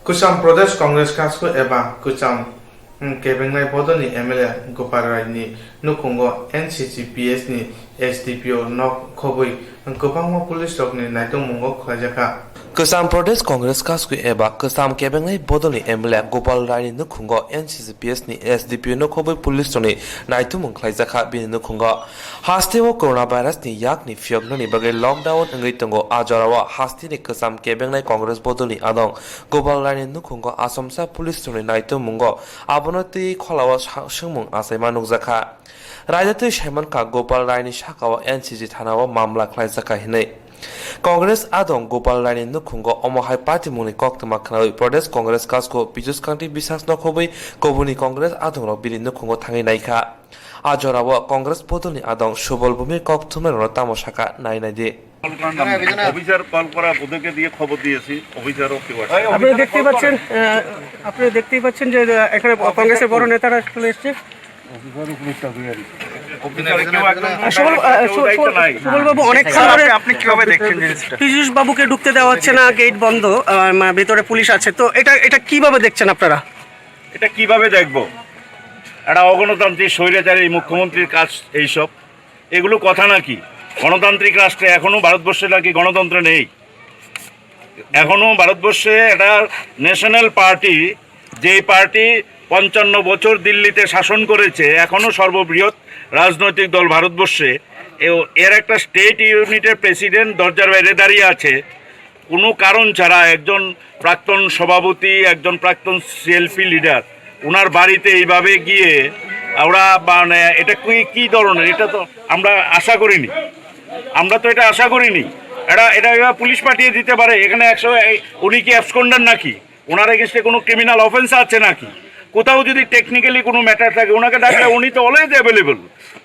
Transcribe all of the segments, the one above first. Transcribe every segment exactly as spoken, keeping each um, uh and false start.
Kwcham Pradesh Congress Kasku eba Kwcham, hmm, kebengnai bodolni M L A Gopal Raini nukhungo N C C P S ni S D P O nok khobwi kwbangma police rokni naitukmungo khwlaijakha. Kwcham Pradesh Congress Kasku eba Kwcham kebengnai bodolni M L A Gopal Raini nukhungo N C C P S ni S D P O nok khobwi police rokni naitukmung khwlaijakha. Bini nukhungo hasteo coronavirus ni yakni phiyoknani bagwi lockdown wngwi tongo. A jorao hasteni Kwcham kebengnai Congress bodolni adong Gopal Raini nukhungo achomsa police rokni naitukmungo abono twi kholao sa-, swngmung achaima nukjakha. Raida twi saimankha Gopal Raini sakao N C C thanao mamla khlaijakha hinwi. Congress adong Gopal Raini nukhungo omo hai patimungni koktwma khwnawi Pradesh Congress Kasku Piyush Kanti Biswas no khobwi kubuni Congress adongrok bini nukhungo thangwi naikha. A jorao Congress bodolni adong Subol Bhumir kok thumnairokno tamo sakha nai naidi. Officer call করা, ওদেরকে দিয়ে খবর দিয়েছি, অফিসারও কেউ আসে না। আপনারা দেখতেই পাচ্ছেন, আহ, আপনারা দেখতেই পাচ্ছেন যে, আহ, এখানে কংগ্রেসের বড় নেতারা চলে এসছে। অফিসার কেউ একজন আহ, সুবল, আহ, কেউ সু-, দায়িত্ব সুবল, নাই। সুবলবাবু, অনেকক্ষণ ধরে আপনি কিভাবে দেখছেন জিনিসটা? পীযূষ বাবুকে ঢুকতে দেওয়া হচ্ছে না, গেট বন্ধ, আহ, মা-, ভেতরে পুলিশ আছে, তো এটা, এটা কিভাবে দেখছেন আপনারা? এটা কিভাবে দেখব? এটা অগণতান্ত্রিক স্বৈরাচারী মুখ্যমন্ত্রীর কাজ এইসব। এগুলো কথা নাকি? গণতান্ত্রিক রাষ্ট্রে এখনো ভারতবর্ষে নাকি গণতন্ত্র নেই? এখনো ভারতবর্ষে একটা ন্যাশনাল পার্টি, যেই পার্টি পঞ্চান্ন বছর দিল্লিতে শাসন করেছে, এখনো সর্ববৃহৎ রাজনৈতিক দল ভারতবর্ষে, এ-, এর একটা স্টেট ইউনিটের প্রেসিডেন্ট দরজার বাইরে দাঁড়িয়ে আছে। কোনো কারণ ছাড়া একজন প্রাক্তন সভাপতি, একজন প্রাক্তন সিএলপি লিডার, ওনার বাড়িতে এইভাবে গিয়ে ওরা, মানে, এটা কি, কি ধরনের? এটা তো আমরা আশা করিনি, আমরা তো এটা আশা করিনি। এটা, এটা এভাবে পুলিশ পাঠিয়ে দিতে পারে? এখানে একশো, এই, উনি কি অ্যাবসকন্ডার নাকি? ওনার এগেনস্টে কোনো ক্রিমিনাল অফেন্স আছে নাকি? কোথাও যদি টেকনিক্যালি কোনো ম্যাটার থাকে, ওনাকে ডাকলে উনি তো অলওয়েজ অ্যাভেলেবল,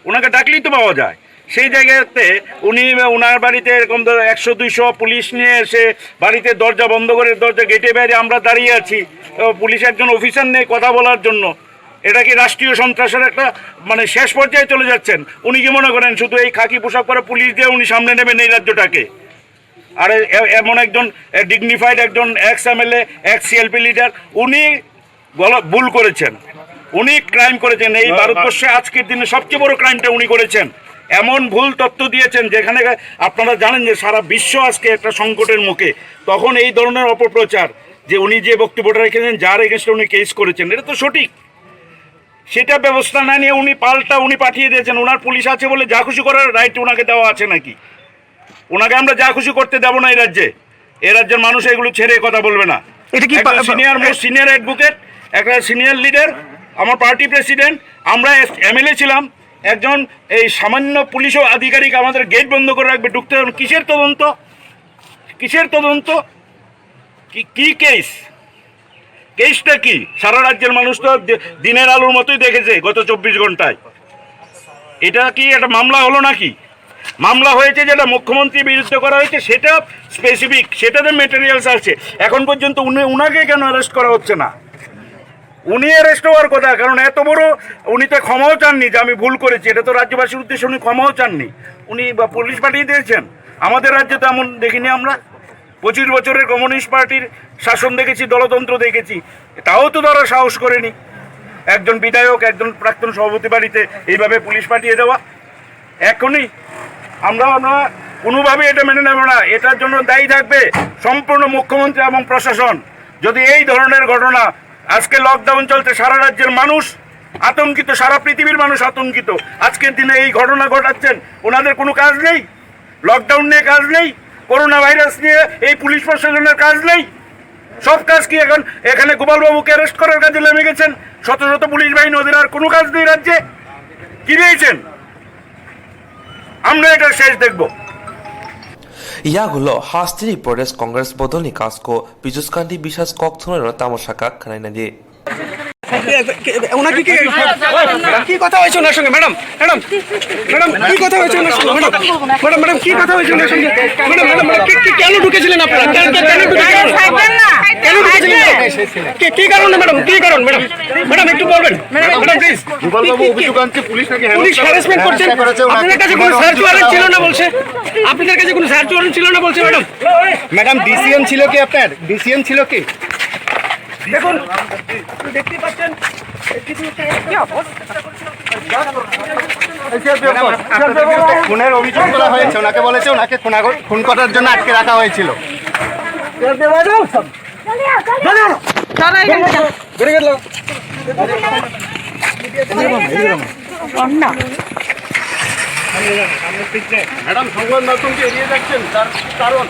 ওনাকে ডাকলেই তো পাওয়া যায়। সেই জায়গাতে উনি, ওনার বাড়িতে এরকম ধরো একশো দুইশো পুলিশ নিয়ে এসে বাড়িতে দরজা বন্ধ করে, দরজা গেটে বাইরে আমরা দাঁড়িয়ে আছি, ও, পুলিশ একজন অফিসার নেই কথা বলার জন্য। এটা কি রাষ্ট্রীয় সন্ত্রাসের একটা, মানে, শেষ পর্যায়ে চলে যাচ্ছেন? উনি কি মনে করেন শুধু এই খাকি পোশাক পরা পুলিশ দিয়ে উনি সামনে নেবেন এই রাজ্যটাকে? আর এ-, এ-, এমন একজন, এ, ডিগনিফাইড একজন x MLA, x CLP leader, উনি গল-, ভুল করেছেন, উনি ক্রাইম করেছেন। এই না, না। ভারতবর্ষে আজকের দিনে সবচেয়ে বড় ক্রাইমটা উনি করেছেন। এমন ভুল তথ্য দিয়েছেন যেখানে আপনারা জানেন যে সারা বিশ্ব আজকে একটা সংকটের মুখে, তখন এই ধরনের অপপ্রচার যে উনি যে বক্তব্যটা রেখেছেন, যার এগেনস্টে উনি কেস করেছেন, এটা তো সঠিক। সেটা ব্যবস্থা না নিয়ে উনি পাল্টা উনি পাঠিয়ে দিয়েছেন। ওনার পুলিশ আছে বলে যা খুশি করার রাইট ওনাকে দেওয়া আছে নাকি? ওনাকে আমরা যা খুশি করতে দেব না এই রাজ্যে। এ রাজ্যের মানুষ এগুলো ছেড়ে কথা বলবে না। এটা কি পা-, একজন সিনিয়র, এ- মোস্ট সিনিয়র অ্যাডভোকেট, একটা সিনিয়র লিডার, আমার পার্টি প্রেসিডেন্ট, আমরা এস-, এমএলএ ছিলাম, একজন এই সামান্য পুলিশও আধিকারিক আমাদের গেট বন্ধ করে রাখবে, ঢুকতে দেবে না। কিসের তদন্ত? কিসের তদন্ত? কি, কি কেস? কেসটা কি? সারা রাজ্যের মানুষ তো দি-, দিনের আলোর মতোই দেখেছে গত চব্বিশ ঘন্টায়। এটা কি একটা মামলা হলো নাকি? মামলা হয়েছে, যেটা মুখ্যমন্ত্রীর বিরুদ্ধে করা হয়েছে, সেটা স্পেসিফিক, সেটাতে ম্যাটেরিয়ালস আছে। এখন পর্যন্ত উনি, উনাকে কেন অ্যারেস্ট করা হচ্ছে না? উনি অ্যারেস্ট হওয়ার কথা, কারণ এত বড়, উনি তো ক্ষমাও চাননি যে আমি ভুল করেছি, এটা তো রাজ্যবাসীর উদ্দেশ্যে উনি ক্ষমাও চাননি। উনি বা পুলিশ পাঠিয়ে দিয়েছেন। আমাদের রাজ্যে তো এমন দেখিনি আমরা। পঁচিশ বছরের কমিউনিস্ট পার্টির শাসন দেখেছি, দলতন্ত্র দেখেছি, তাও তো তারা সাহস করেনি একজন বিধায়ক, একজন প্রাক্তন সভাপতি বাড়িতে এইভাবে পুলিশ পাঠিয়ে দেওয়া। এখনই আমরা, আমরা কোনোভাবেই এটা মেনে নেব না। এটার জন্য দায়ী থাকবে সম্পূর্ণ মুখ্যমন্ত্রী এবং প্রশাসন। যদি এই ধরনের ঘটনা, আজকে লকডাউন চলছে, সারা রাজ্যের মানুষ আতঙ্কিত, সারা পৃথিবীর মানুষ আতঙ্কিত। আজকের দিনে এই ঘটনা ঘটাচ্ছেন, ওনাদের কোনো কাজ নেই? লকডাউন নিয়ে কাজ নেই? করোনা ভাইরাস নিয়ে এই পুলিশ প্রশাসনের কাজ নেই? সব কাজ কি এখন এখানে গোপালবাবুকে অ্যারেস্ট করার কাজে নেমে গেছেন? শত শত পুলিশ বাহিনী, ওদের আর কোনো কাজ নেই রাজ্যে? কি পেয়েছেন? আমরা এটা শেষ দেখব। Yagulo hasteni Pradesh Congress bodolni kasko Piyush Kanti Biswas kok thumnairokno tamo sakha khwnaina di. ওনাকে কি, কি কথা হয়েছে ওনার সঙ্গে, ম্যাডাম? ম্যাডাম, ম্যাডাম, কি কথা হয়েছে ওনার সঙ্গে, ম্যাডাম? ম্যাডাম, ম্যাডাম, কি কথা হয়েছে ওনার সঙ্গে? ম্যাডাম, ম্যাডাম, ম্যাডাম, কি, কি, কেন ঢুকেছিলেন আপনারা? কেন, কেন, কেন ঢুকেছিলেন? কেন ঢুকেছিলেন? কি, কি কারণে, ম্যাডাম? কি কারণ, ম্যাডাম? ম্যাডাম, একটু বলবেন। Madam, please. গোপালবাবু অভিযোগ আনছে, পুলিশ নাকি পুলিশ হ্যারাসমেন্ট করছেন। আপনাদের কাছে কোনো সার্চ ওয়ারেন্ট ছিল না বলছে। আপনাদের কাছে কোনো সার্চ ওয়ারেন্ট ছিল না বলছে, ম্যাডাম। ম্যাডাম, ডিসিএম ছিল কি আপনার? ডিসিএম ছিল কি? দেখুন, দেখতেই পাচ্ছেন, কিছু একটা খুনের অভিযোগ করা হয়েছে, ওনাকে বলেছে ওনাকে খুনাগর-, খুন করার জন্য আটকে রাখা হয়েছিল। ম্যাডাম, সংবাদ মাধ্যমকে এড়িয়ে যাচ্ছেন, তার কি কারণ?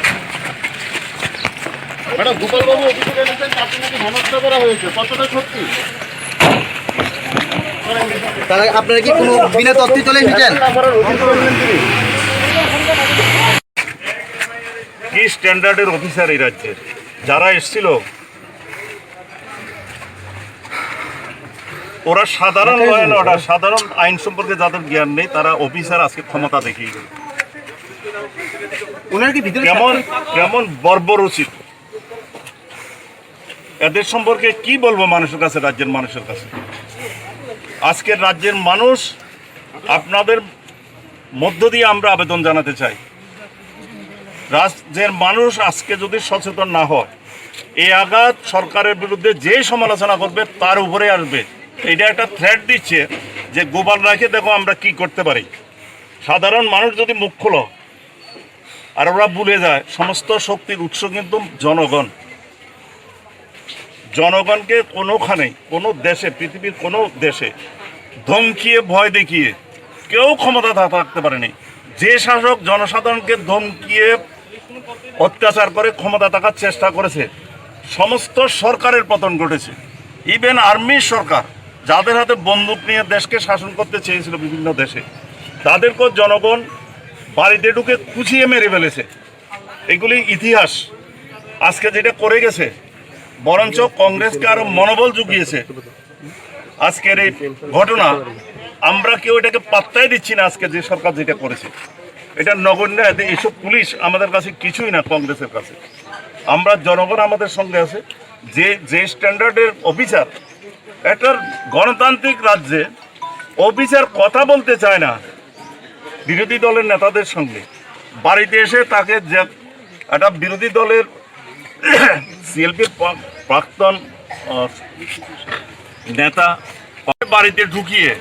ম্যাডাম, গোপালবাবু অফিসে এনেছেন, তাকে নাকি হেনস্থা করা হয়েছে, কতটা সত্যি? তারা, আপনারা কি কোনো বিনা তথ্যে চলে এসেছেন? কি স্ট্যান্ডার্ডের অফিসার এই রাজ্যের? যারা এসছিল, ওরা সাধারণ ল অ্যান্ড অর্ডার, সাধারণ আইন সম্পর্কে যাদের জ্ঞান নেই, তারা অফিসার আজকে ক্ষমতা দেখিয়ে গেল। ওনারা কি ভিতরে কেমন, থাকতেন? কেমন বর্বর উচিত। এদের সম্পর্কে কি বলবো মানুষের কাছে, রাজ্যের মানুষের কাছে? আজকের রাজ্যের মানুষ, আপনাদের মধ্য দিয়ে আমরা আবেদন জানাতে চাই, রাজ্যের মানুষ আজকে যদি সচেতন না হয়, এই আঘাত সরকারের বিরুদ্ধে যে সমালোচনা করবে তার উপরে আসবে। এটা একটা থ্রেট দিচ্ছে যে গোপাল রায়কে দেখো আমরা কি করতে পারি। সাধারণ মানুষ যদি মুখ খোলো আর ওরা ভুলে যায়, সমস্ত শক্তির উৎস কিন্তু জনগণ। জনগণকে কোনোখানে, কোনো দেশে, পৃথিবীর কোনো দেশে ধমকিয়ে, ভয় দেখিয়ে কেউ ক্ষমতা থা-, থাকতে পারেনি। যে শাসক জনসাধারণকে ধমকিয়ে অত্যাচার করে ক্ষমতা থাকার চেষ্টা করেছে, সমস্ত সরকারের পতন ঘটেছে। ইভেন আর্মির সরকার, যাদের হাতে বন্দুক নিয়ে দেশকে শাসন করতে চেয়েছিল বিভিন্ন দেশে, তাদেরকেও জনগণ বাড়িতে ঢুকে কুচিয়ে মেরে ফেলেছে। এগুলি ইতিহাস। আজকে যেটা করে গেছে, বরঞ্চ কংগ্রেসকে আরো মনোবল জুগিয়েছে। আজকের এই ঘটনা, আমরা কেউ এটাকে পাত্তাই দিচ্ছি না। আজকে যে সরকার যেটা করেছে, এটা নগণ্য। এতে এইসব পুলিশ আমাদের কাছে কিছুই না, কংগ্রেসের কাছে। আমরা, জনগণ আমাদের সঙ্গে আছে। যে, যে স্ট্যান্ডার্ডের অফিসার, একটা গণতান্ত্রিক রাজ্যে অফিসার কথা বলতে চায় না বিরোধী দলের নেতাদের সঙ্গে, বাড়িতে এসে তাকে যে একটা বিরোধী দলের সিএলপির প্রা-, প্রাক্তন, আহ, নেতা বাড়িতে ঢুকিয়ে,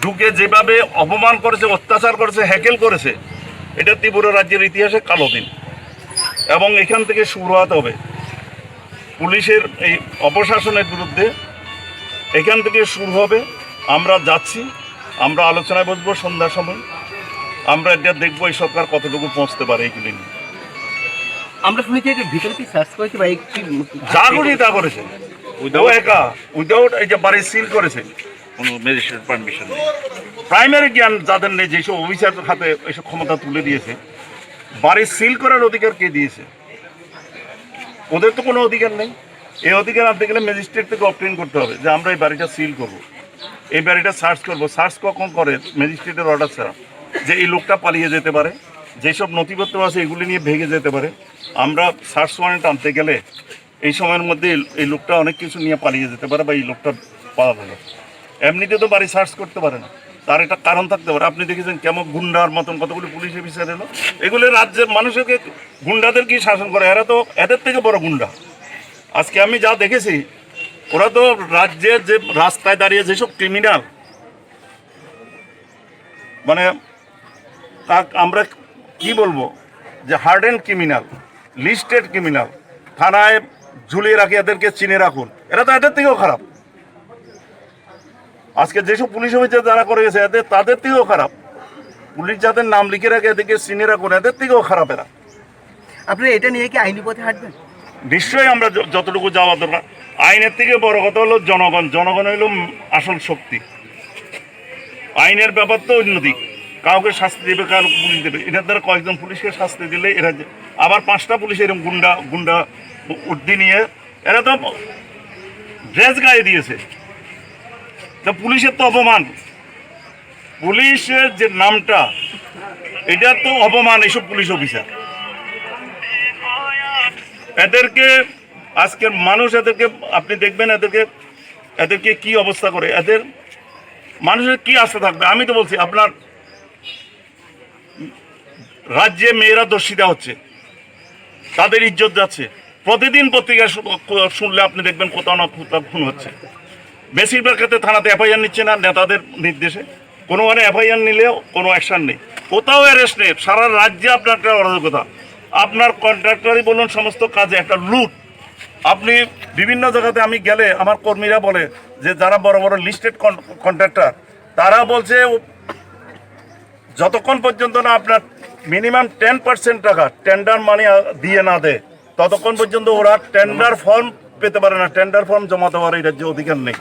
ঢুকে যেভাবে অপমান করেছে, অত্যাচার করেছে, হ্যাকেল করেছে, এটা ত্রিপুরা রাজ্যের ইতিহাসে কালো দিন। এবং এখান থেকে শুরু হতে হবে পুলিশের এই অপশাসনের বিরুদ্ধে। এখান থেকে শুরু হবে। আমরা যাচ্ছি, আমরা আলোচনায় বসবো সন্ধ্যার সময়। আমরা এটা দেখবো এই সরকার কতটুকু পৌঁছতে পারে এইগুলি নিয়ে। আমরা শুনেছি যে ভিতরে কি সার্চ করেছে বা এই কি যা খুশি তা করেছে। ও একা, উইদাউট এই যে বাড়ি সিল করেছে। কোনো ম্যাজিস্ট্রেট পারমিশন নেই। প্রাইমারি জ্ঞান যাদের নেই, যেসব অফিসার হাতে এসব ক্ষমতা তুলে দিয়েছে, বাড়ি সিল করার অধিকার কে দিয়েছে? ওদের তো কোনো অধিকার নেই। এই অধিকার আনতে গেলে ম্যাজিস্ট্রেট থেকে অবটেইন করতে হবে যে আমরা এই বাড়িটা সিল করব, এই বাড়িটা সার্চ করব। সার্চ কখন করে? ম্যাজিস্ট্রেটের অর্ডার ছাড়া। যে এই লোকটা পালিয়ে যেতে পারে, যেসব নথিপত্র আছে এগুলি নিয়ে ভেগে যেতে পারে। আমরা সার্চ ওয়ারেন্ট আনতে গেলে এই সময়ের মধ্যে এই, এই লোকটা অনেক কিছু নিয়ে পালিয়ে যেতে পারে বা এই লোকটা পাওয়া যাবে। এমনিতে তো বাড়ি সার্চ করতে পারে না, তার একটা কারণ থাকতে পারে। আপনি দেখেছেন কেমন গুন্ডার মতন কতগুলি পুলিশ অফিসার এলো, এগুলি রাজ্যের মানুষকে, গুন্ডাদের কি শাসন করে? এরা তো এদের থেকে বড় গুন্ডা। আজকে আমি যা দেখেছি, ওরা তো রাজ্যে যে রাস্তায় দাঁড়িয়ে যেসব ক্রিমিনাল, মানে, তা আমরা কি বলবো, যে হার্ডেন্ড ক্রিমিনাল, লিস্টেড ক্রিমিনাল, থানায় ঝুলিয়ে রাখে, এদেরকে চিনে রাখুন। এরা তো এদের থেকেও খারাপ। আজকে যেসব পুলিশ অফিসার যারা করে গেছে, এদের, তাদের থেকেও খারাপ। পুলিশ যাদের নাম লিখে রাখে, এদেরকে চিনে রাখুন, এদের থেকেও খারাপ এরা। আপনি এটা নিয়ে কি আইনি পথে হাঁটবেন? নিশ্চয়ই আমরা য-, যতটুকু যাওয়া দরকার। আইনের থেকে বড় কথা হলো জনগণ। জনগণ হলো আসল শক্তি। আইনের ব্যাপার তো অন্যদিক, কাউকে শাস্তি দেবে, কাউকে পুলিশ দেবে। এটার দ্বারা কয়েকজন পুলিশকে শাস্তি দিলে এরা যে, আবার পাঁচটা পুলিশ এরকম গুন্ডা, গুন্ডা উর্দি নিয়ে, এরা তো ড্রেস গায়ে দিয়েছে। তা পুলিশের তো অপমান, পুলিশের যে নামটা, এটা তো অপমান এইসব পুলিশ অফিসার। এদেরকে, আজকের মানুষ এদেরকে, আপনি দেখবেন এদেরকে, এদেরকে কি অবস্থা করে, এদের মানুষের কি আস্থা থাকবে? আমি তো বলছি, আপনার রাজ্যে মেয়েরা ধর্ষিতা হচ্ছে, তাদের ইজ্জত যাচ্ছে। প্রতিদিন পত্রিকা শু-, শুনলে আপনি দেখবেন কোথাও না কোথাও খুন হচ্ছে। বেশিরভাগ ক্ষেত্রে থানাতে এফআইআর নিচ্ছে না নেতাদের নির্দেশে, কোনোখানে এফআইআর নিলেও কোনো অ্যাকশন নেই, কোথাও অ্যারেস্ট নেই। সারা রাজ্যে আপনার একটা অরাজকতা, আপনার কন্ট্রাক্টরই বলুন, সমস্ত কাজে একটা লুট। আপনি বিভিন্ন জায়গাতে আমি গেলে আমার কর্মীরা বলে যে যারা বড় বড় লিস্টেড কন্ট্রাক্টর, তারা বলছে যতক্ষণ পর্যন্ত না আপনার মিনিমাম টেন পার্সেন্ট টাকা টেন্ডার মানি দিয়ে না দেয়, ততক্ষণ পর্যন্ত ওরা টেন্ডার ফর্ম পেতে পারে না, টেন্ডার ফর্ম জমা দেওয়ার এই রাজ্যে অধিকার নেই।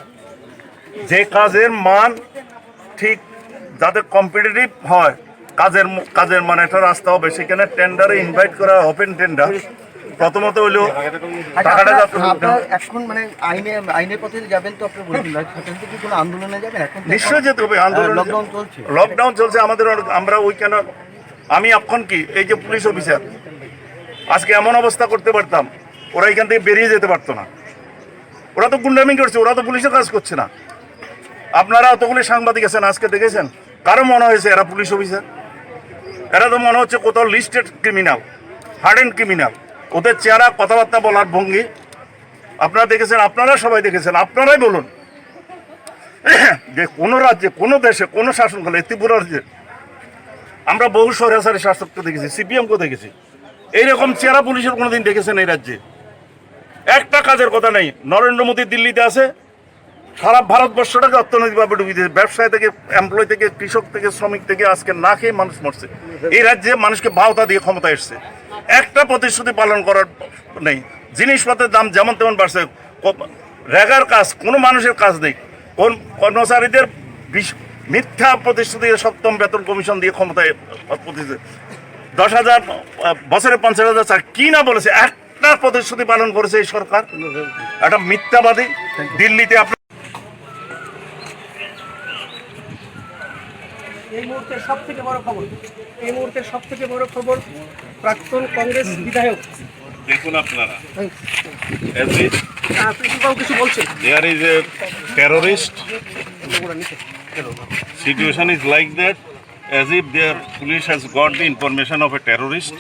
যে কাজের মান ঠিক যাতে কম্পিটিটিভ হয়, কাজের ম-, কাজের মানে একটা রাস্তা হবে, সেখানে টেন্ডারে ইনভাইট করা, ওপেন টেন্ডার। প্রথমত হইলো আচ্ছা, টাকাটা আপনারা, যাতে আপনারা এখন মানে আইনে, আইনের পথে যাবেন তো আপনি বলেছেন, সেটা কি কোনো আন্দোলনে যাবেন এখন তো? নিশ্চয়ই যেতে হবে আন্দোলনে। লকডাউন চলছে। লকডাউন চলছে আমাদের, অনেক, আমরা ওইখানে, আমি এখন কি এই যে পুলিশ অফিসার, আজকে এমন অবস্থা করতে পারতাম, ওরা এখান থেকে বেরিয়ে যেতে পারতো না। ওরা তো গুন্ডামি করছে, ওরা তো পুলিশের কাজ করছে না। আপনারা অতগুলি সাংবাদিক আছেন, আজকে দেখেছেন, কারো মনে হয়েছে এরা পুলিশ অফিসার? এরা তো মনে হচ্ছে কোথাও লিস্টেড ক্রিমিনাল, হার্ডেন্ড ক্রিমিনাল। ওদের চেহারা, কথাবার্তা, বলার ভঙ্গি আপনারা দেখেছেন, আপনারা সবাই দেখেছেন, আপনারাই বলুন যে কোনো রাজ্যে, কোনো দেশে, কোনো শাসনকালে, ত্রিপুরা রাজ্যে আমরা বহু স্বৈরাচারী শাসককে দেখেছি, সিপিএমকে দেখেছি, এইরকম চেহারা পুলিশের কোনোদিন দেখেছেন এই রাজ্যে? একটা কাজের কথা নেই। নরেন্দ্র মোদী দিল্লিতে আছে, সারা ভারতবর্ষটাকে অর্থনৈতিকভাবে ডুবিয়ে দিয়েছে। ব্যবসায়ী থেকে, এমপ্লয়ি থেকে, কৃষক থেকে, শ্রমিক থেকে আজকে না খেয়ে মানুষ মরছে। এই রাজ্যে মানুষকে ভাওতা দিয়ে ক্ষমতা এসছে, একটা প্রতিশ্রুতি পালন করার নেই। জিনিসপত্রের দাম যেমন তেমন বাড়ছে, ক-, রেগার কাজ, কোনো মানুষের কাজ নেই। কোন কর্মচারীদের বিশ-, মিথ্যা প্রতিশ্রুতি দিয়ে সপ্তম বেতন কমিশন দিয়ে ক্ষমতায় প্রতিশ্রুতি, দশ হাজার, আহ, বছরে পঞ্চাশ হাজার চাকরি কি না বলেছে, একটা প্রতিশ্রুতি পালন করেছে এই সরকার? একটা মিথ্যাবাদী। দিল্লিতে আপনার এই মুহূর্তে সব থেকে বড় খবর, এই মুহূর্তে সব থেকে বড় খবর, প্রাক্তন কংগ্রেস বিধায়ক দেখুন আপনারা, as if আহ, প্রিন্সিপাল কিছু বলছে। There is a terrorist. Situation is like that, as if their police has got the information of a terrorist.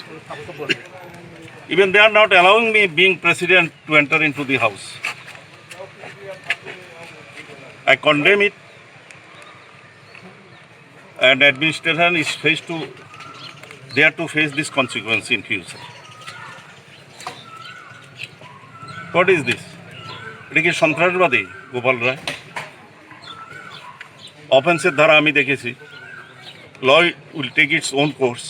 Even they are not allowing me, being president, to enter into the house. I condemn it, and administration is faced to, they have to face this consequence in future. What is this? এটা কি সন্ত্রাসবাদী গোপাল রায়? অফেন্সের ধারা আমি দেখেছি, law will take its own course.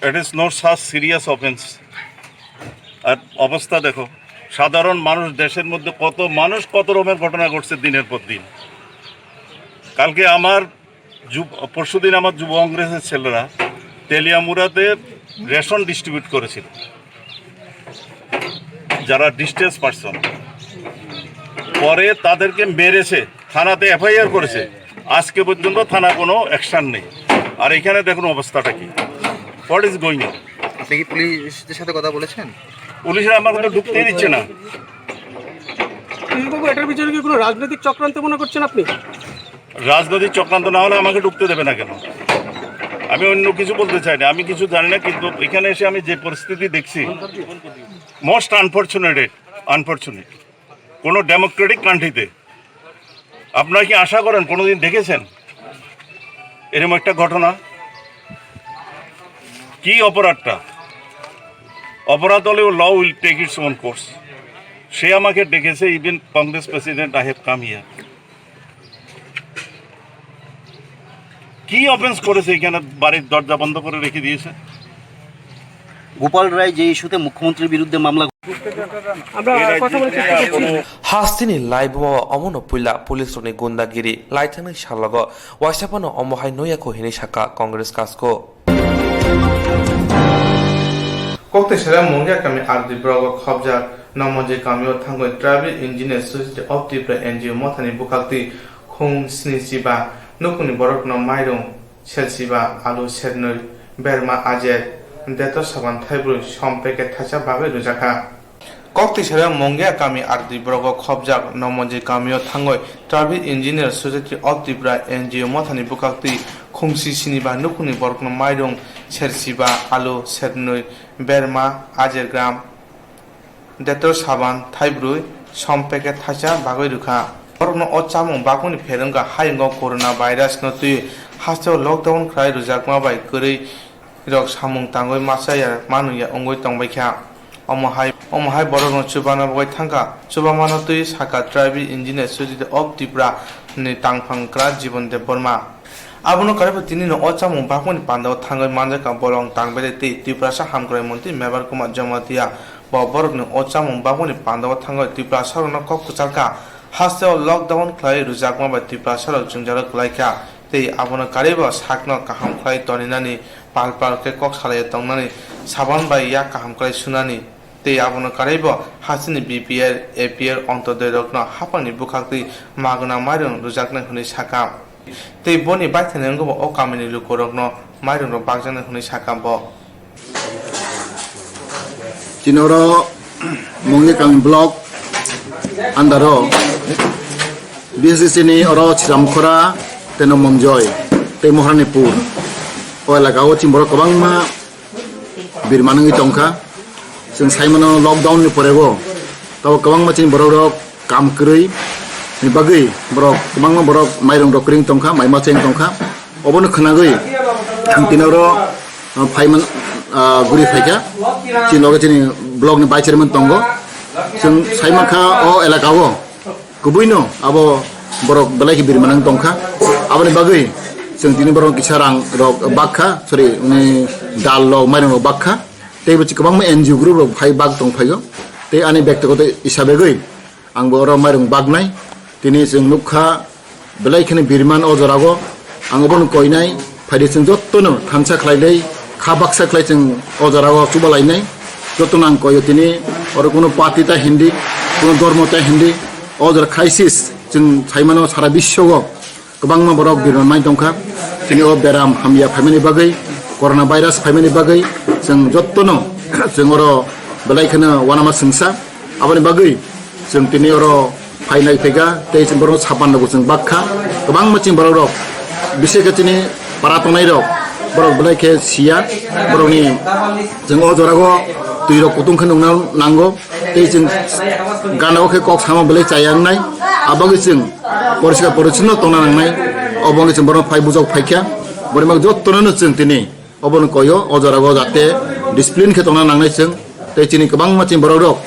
It is not such serious offense. আর অবস্থা দেখো, সাধারণ মানুষ, দেশের মধ্যে কত মানুষ কত রকমের ঘটনা ঘটছে দিনের পর দিন। কালকে আমার যুব-, পরশুদিন আমার যুব কংগ্রেসের ছেলেরা তেলিয়ামুড়াতে রেশন ডিস্ট্রিবিউট করেছিল, যারা ডিস্টেন্স পার্সন, পরে তাদেরকে মেরেছে, থানাতে এফআইআর করেছে, আজকে পর্যন্ত থানা কোনো অ্যাকশন নেই। আর এখানে দেখুন অবস্থাটা কি, what is going on? আপনি কি পুলিশদের সাথে কথা বলেছেন? পুলিশরা আমাকে তো ঢুকতেই দিচ্ছে না। কৃষ্ণবাবু, এটার পিছনে কি কোনো রাজনৈতিক চক্রান্ত মনে করছেন আপনি? রাজনৈতিক চক্রান্ত না হলে আমাকে ঢুকতে দেবে না কেন? আমি অন্য কিছু বলতে চাই না, আমি কিছু জানি না, কিন্তু এখানে এসে আমি যে পরিস্থিতি দেখছি, মোস্ট আনফর্চুনেট, আনফর্চুনেট। কোনো ডেমোক্রেটিক কান্ট্রিতে আপনারা কি আশা করেন, কোনোদিন দেখেছেন এরকম একটা ঘটনা? কি অপরাধটা? অপরাধ হলেও law will take its own course. সে আমাকে ডেকেছে, even Congress president, I have come here. কি অফেন্স করেছে এখানে, বাড়ির দরজা বন্ধ করে রেখে দিয়েছে? গোপাল রায় যে ইস্যুতে মুখ্যমন্ত্রীর বিরুদ্ধে মামলা আমরা কথা বলছি। Hasteni laibuma omono puila police rokni gundagiri laithangni salogo waisa phano omo hai nuyakho hinwi sakha Congress kasko. Kokti sera Mungia kami R D block o khobjak Nomonjoi kamio thangwi Tribal Engineer Society of Tripura N G O mothani bwkhaktwi khung sni chiba nukungni borokno mairung sersiba, alu sernwi, berma ajer, detor saban thaibrwi, som packet thaisa bagwi rwjakha. Kokti sera Mungia kami R D block o khobjak Nomonjoi kamio thangwi Tribal Engineer Society of Tripura N G O mothani bwkhaktwi khungsi siniba nukhungni borokno mairung sersiba, alu sernwi, berma, ajer gram, Dettol saban thaibrwi som packet thaisa bagwi rwkha. Borokno o chamung bagmani pherwngkha hayungo corona virus no twiwi hasteo lockdown khlai rwjakma bai kwrwi rok samung tangwi machaya manwi wngwi tongbaikha. Omo hai, omo hai borokno chubana bagwi thangkha. Chubamano twiwi sakha Tribal Engineer Society of Tripura ni tangphang kwrak Jibon Debbarma. Abono karwi bo tinino o chamung bagmani pandao thangwi manjakha bolong tangbele tei Tiprasa hamkrai montri Mebar Kumar Jamatia. Bo borokni o chamung bagmani pandao thangwi Tiprasarokno kok kwcharkha. Hasteo lockdown khlai rwjakma bai Tiprasarok jwngjalo kwlaikha tei abono karwi bo sakno kaham khlai toninani pal pal khe kok salaiwi tongnani, saban bai yak kaham khlai sunani tei abono karwi bo hasteni B P L, A P L, Ontodoi rokno haphangni bwkhaktwi magwna mairung rwjaknai hwnwi sakha. Tei boni baithani wngwi bo o kamini lukurokno mairungrok bakjaknai hwnwi sakha bo. Chini oro Mongli Kami block under o B C C ni oro Chiramkhora tei no Monjoy tei Moharanipur o elaka o chini borok kwbangma birman wngwi tongkha. Chwng saimano lockdown ni pore bo tabo kwbangma chini borok rok kam kwrwi ni bagwi borok kwbangma borok mairung rok kwrwi tongkha, mai ma cheng tongkha. Obono khwnagwi ang tini oro, ah, phaiman, ah, guri phaikha. Chini loge chini block ni vice chairman tongo. Chwng saimankha o elaka o. Kubuino abo borok belai khe birmanang tongkha. Aboni bagwi chwng tini borok kisa rang rok bakha, sorry, uni dal rok, mairung rok bakha. Tei bo kwbangma N G O group rok phai bak tong phaio. Tei ani bektigoto isa begwi ang bo oro mairung baknai. Tini chwng nukha belai kheno birman o jorao. Ang obono koinai, phaidi chwng jottono thansa khlailai, kha baksa khlai chwng o jorao chubalainai. Jottono ang koio tini oro kuno party ta hindi, kuno dhormo ta hindi, o jora crisis chwng saimano sara biswo kwbangma borok birman mai tongkha. Chini o beram hamya phaimani bagwi, corona virus phaimani bagwi chwng jottono chwng oro belai kheno uanama swngsa. Aboni bagwi chwng tini oro phainai phaikha tei chwng borokno sapan rokbo chwng bakha. Kwbangma chini borok rok, bisekhe chini para tongnai rok, borok belai khe siya, borokni chwng o jorao twi rok kutung khe nungna nango. Tei chwng gana o khe kok sama belai chaya wngnai. Abagwi chwng poriskar porichonno tongna nangnai. Oboni chwng borokno phai bujok phaikha. Borima jottono chwng tini obono koyo, o jorao jate discipline khe tongna nangnai chwng. Tei chini kwbangma chini borok rok,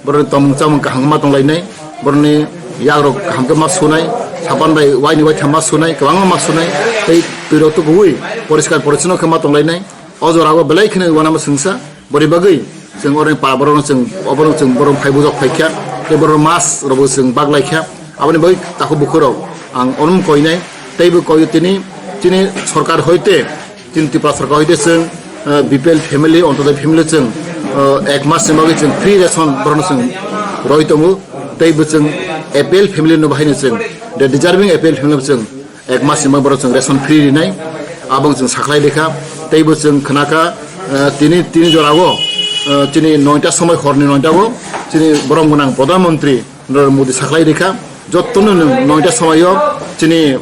borokni tongmung chamung kaham ma tonglainai, borokni yak rok kaham khe ma sunai, sapan bai waini waitham ma sunai, kwbangma ma sunai, tei twi rok tukuwi poriskar porichonno khe ma tonglainai. O jorao belai kheno uanama swngsa, bori bagwi chwng oroni para borokno chwng, oborok chwng borok phai bujok phaikha, tei borok mas rokbo chwng baklaikha. Aboni bagwi takhuk bukhuk rok ang onom koinai, teibo koio tini, chini sorkar hoite, chini Tripura sorkar hoite chwng, eh, B P L family, Ontodoi family chwng, eh, ek mas ni bagwi chwng free ration borokno chwng roi tongo, teibo chwng A P L family no bahaino chwng, the deserving A P L family chwng ek mas ni bagwi borok chwng ration free rinai, abo chwng sakhlai rikha. Teibo chwng khnakha, eh, tini, tini jorao, eh, chini noita somoi, horni noita o chini borom gwnang Pradhan Mantri Narendra Modi sakhlai rikha. Jottono nwng noita somoi o chini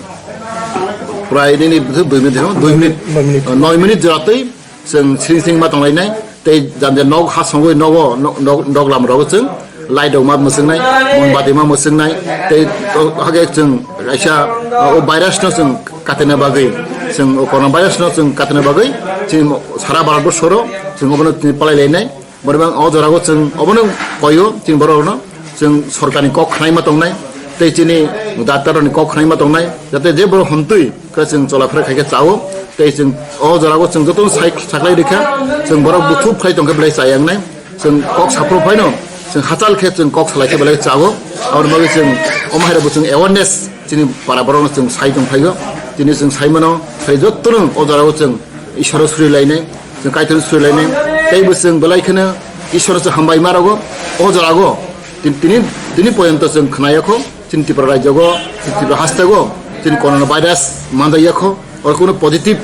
prai nini dui minute, dui minute, noi minute jora twi chwng sring sring ma tonglainai, tei janja nok ha songwi nogo, nok, nok, nok lam rogo chwng light rok ma mwswngnai, mombati ma mwswngnai, tei to hake chwng kaisa, uh, o virus no chwng katina bagwi, chwng o corona virus no chwng katina bagwi chini sara Bharat borsoro chwng obono tini palai lainai. Borok bang o jorao chwng obono koyo chini borok rokno. Chwng sorkarni kok khnaima tongnai, tei chini doctor rokni kok khnaima tongnai, jate je borok hontwi khe chwng cholaphera khaikhe chao, tei chwng o jorao chwng jotono sai, saklai rikha, chwng borok buthup khai tongkhe belai chaya wngnai, chwng kok saphuru phaino chwng hachal khe chwng kok salaikhe belai chao, aboni bagwi chwng omo hairokbo chwng awareness chini para borokno chwng sai tongphaio, tini chwng saimano, sai jotono o jorao chwng Ishwaro surilainai, chwng Kaitorno surilainai, teibo chwng belai kheno Ishwaro chwng hambai ma rogo, o jorao tin-, tini, tini poyonto chwng khnaiyakho, chini Tripura rajyogo, chini Tripura hasteo, chini corona virus manjaiyakho, oro kuno positive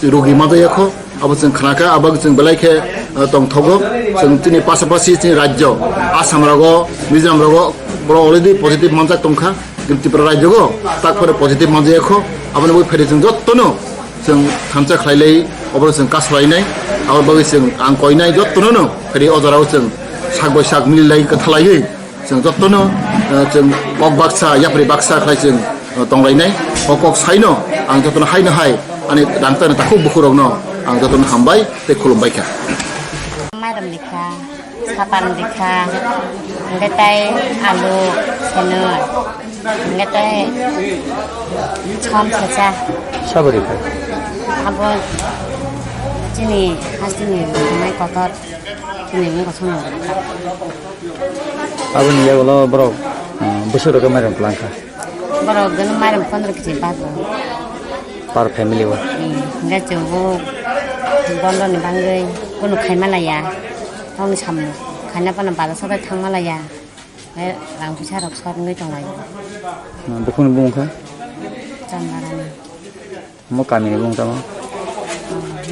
rugi manjaiyakho, abo chwng khnakha, abo chwng belai khe, uh, tongthogo, chwng chini pasapasi chini rajyo, Assam rogo, Mizoram rogo, borok already positive manjak tongkha, Tripura rajyogo tak phano positive manjak kho, aboni bagwi phaidi chwng jottono chwng thansa khlailai, obono chwng kasulainai, aboni bagwi chwng ang koinai jottono no phaidi o jorao chwng Sak bai sak mililai kwthalaiwi chwng jotono, eh, chwng kok baksa yapri baksa khlai chwng, eh, tonglainai. O kok saino ang jotono haino hai ani rangchakni takhuk bukhurokno ang jotono hambai tei khulumbai kha. Mairum rikha, sapan rikha, hwnkhe tei alu, seno, hwnkhe tei som secha. Sabo rikha? Abo chini hasteni mai kotor, chini wngkha sono rikha. Aboni yagulo borok, um, bwswk rokhe mairum kwlangkha. Borok gwnang mairum pondro kg bago. Per family o? Hmm, hwnkhe chwngbo bondoni bagwi kunu khaima laya. Tongni samung khaina phano bazar sadai thangma laya. Hwnkhe rang puisa rok sot wngwi tonglaio. Hmm, bukhukni bumung kha? Chandarani. Omo kamini bumung tamo?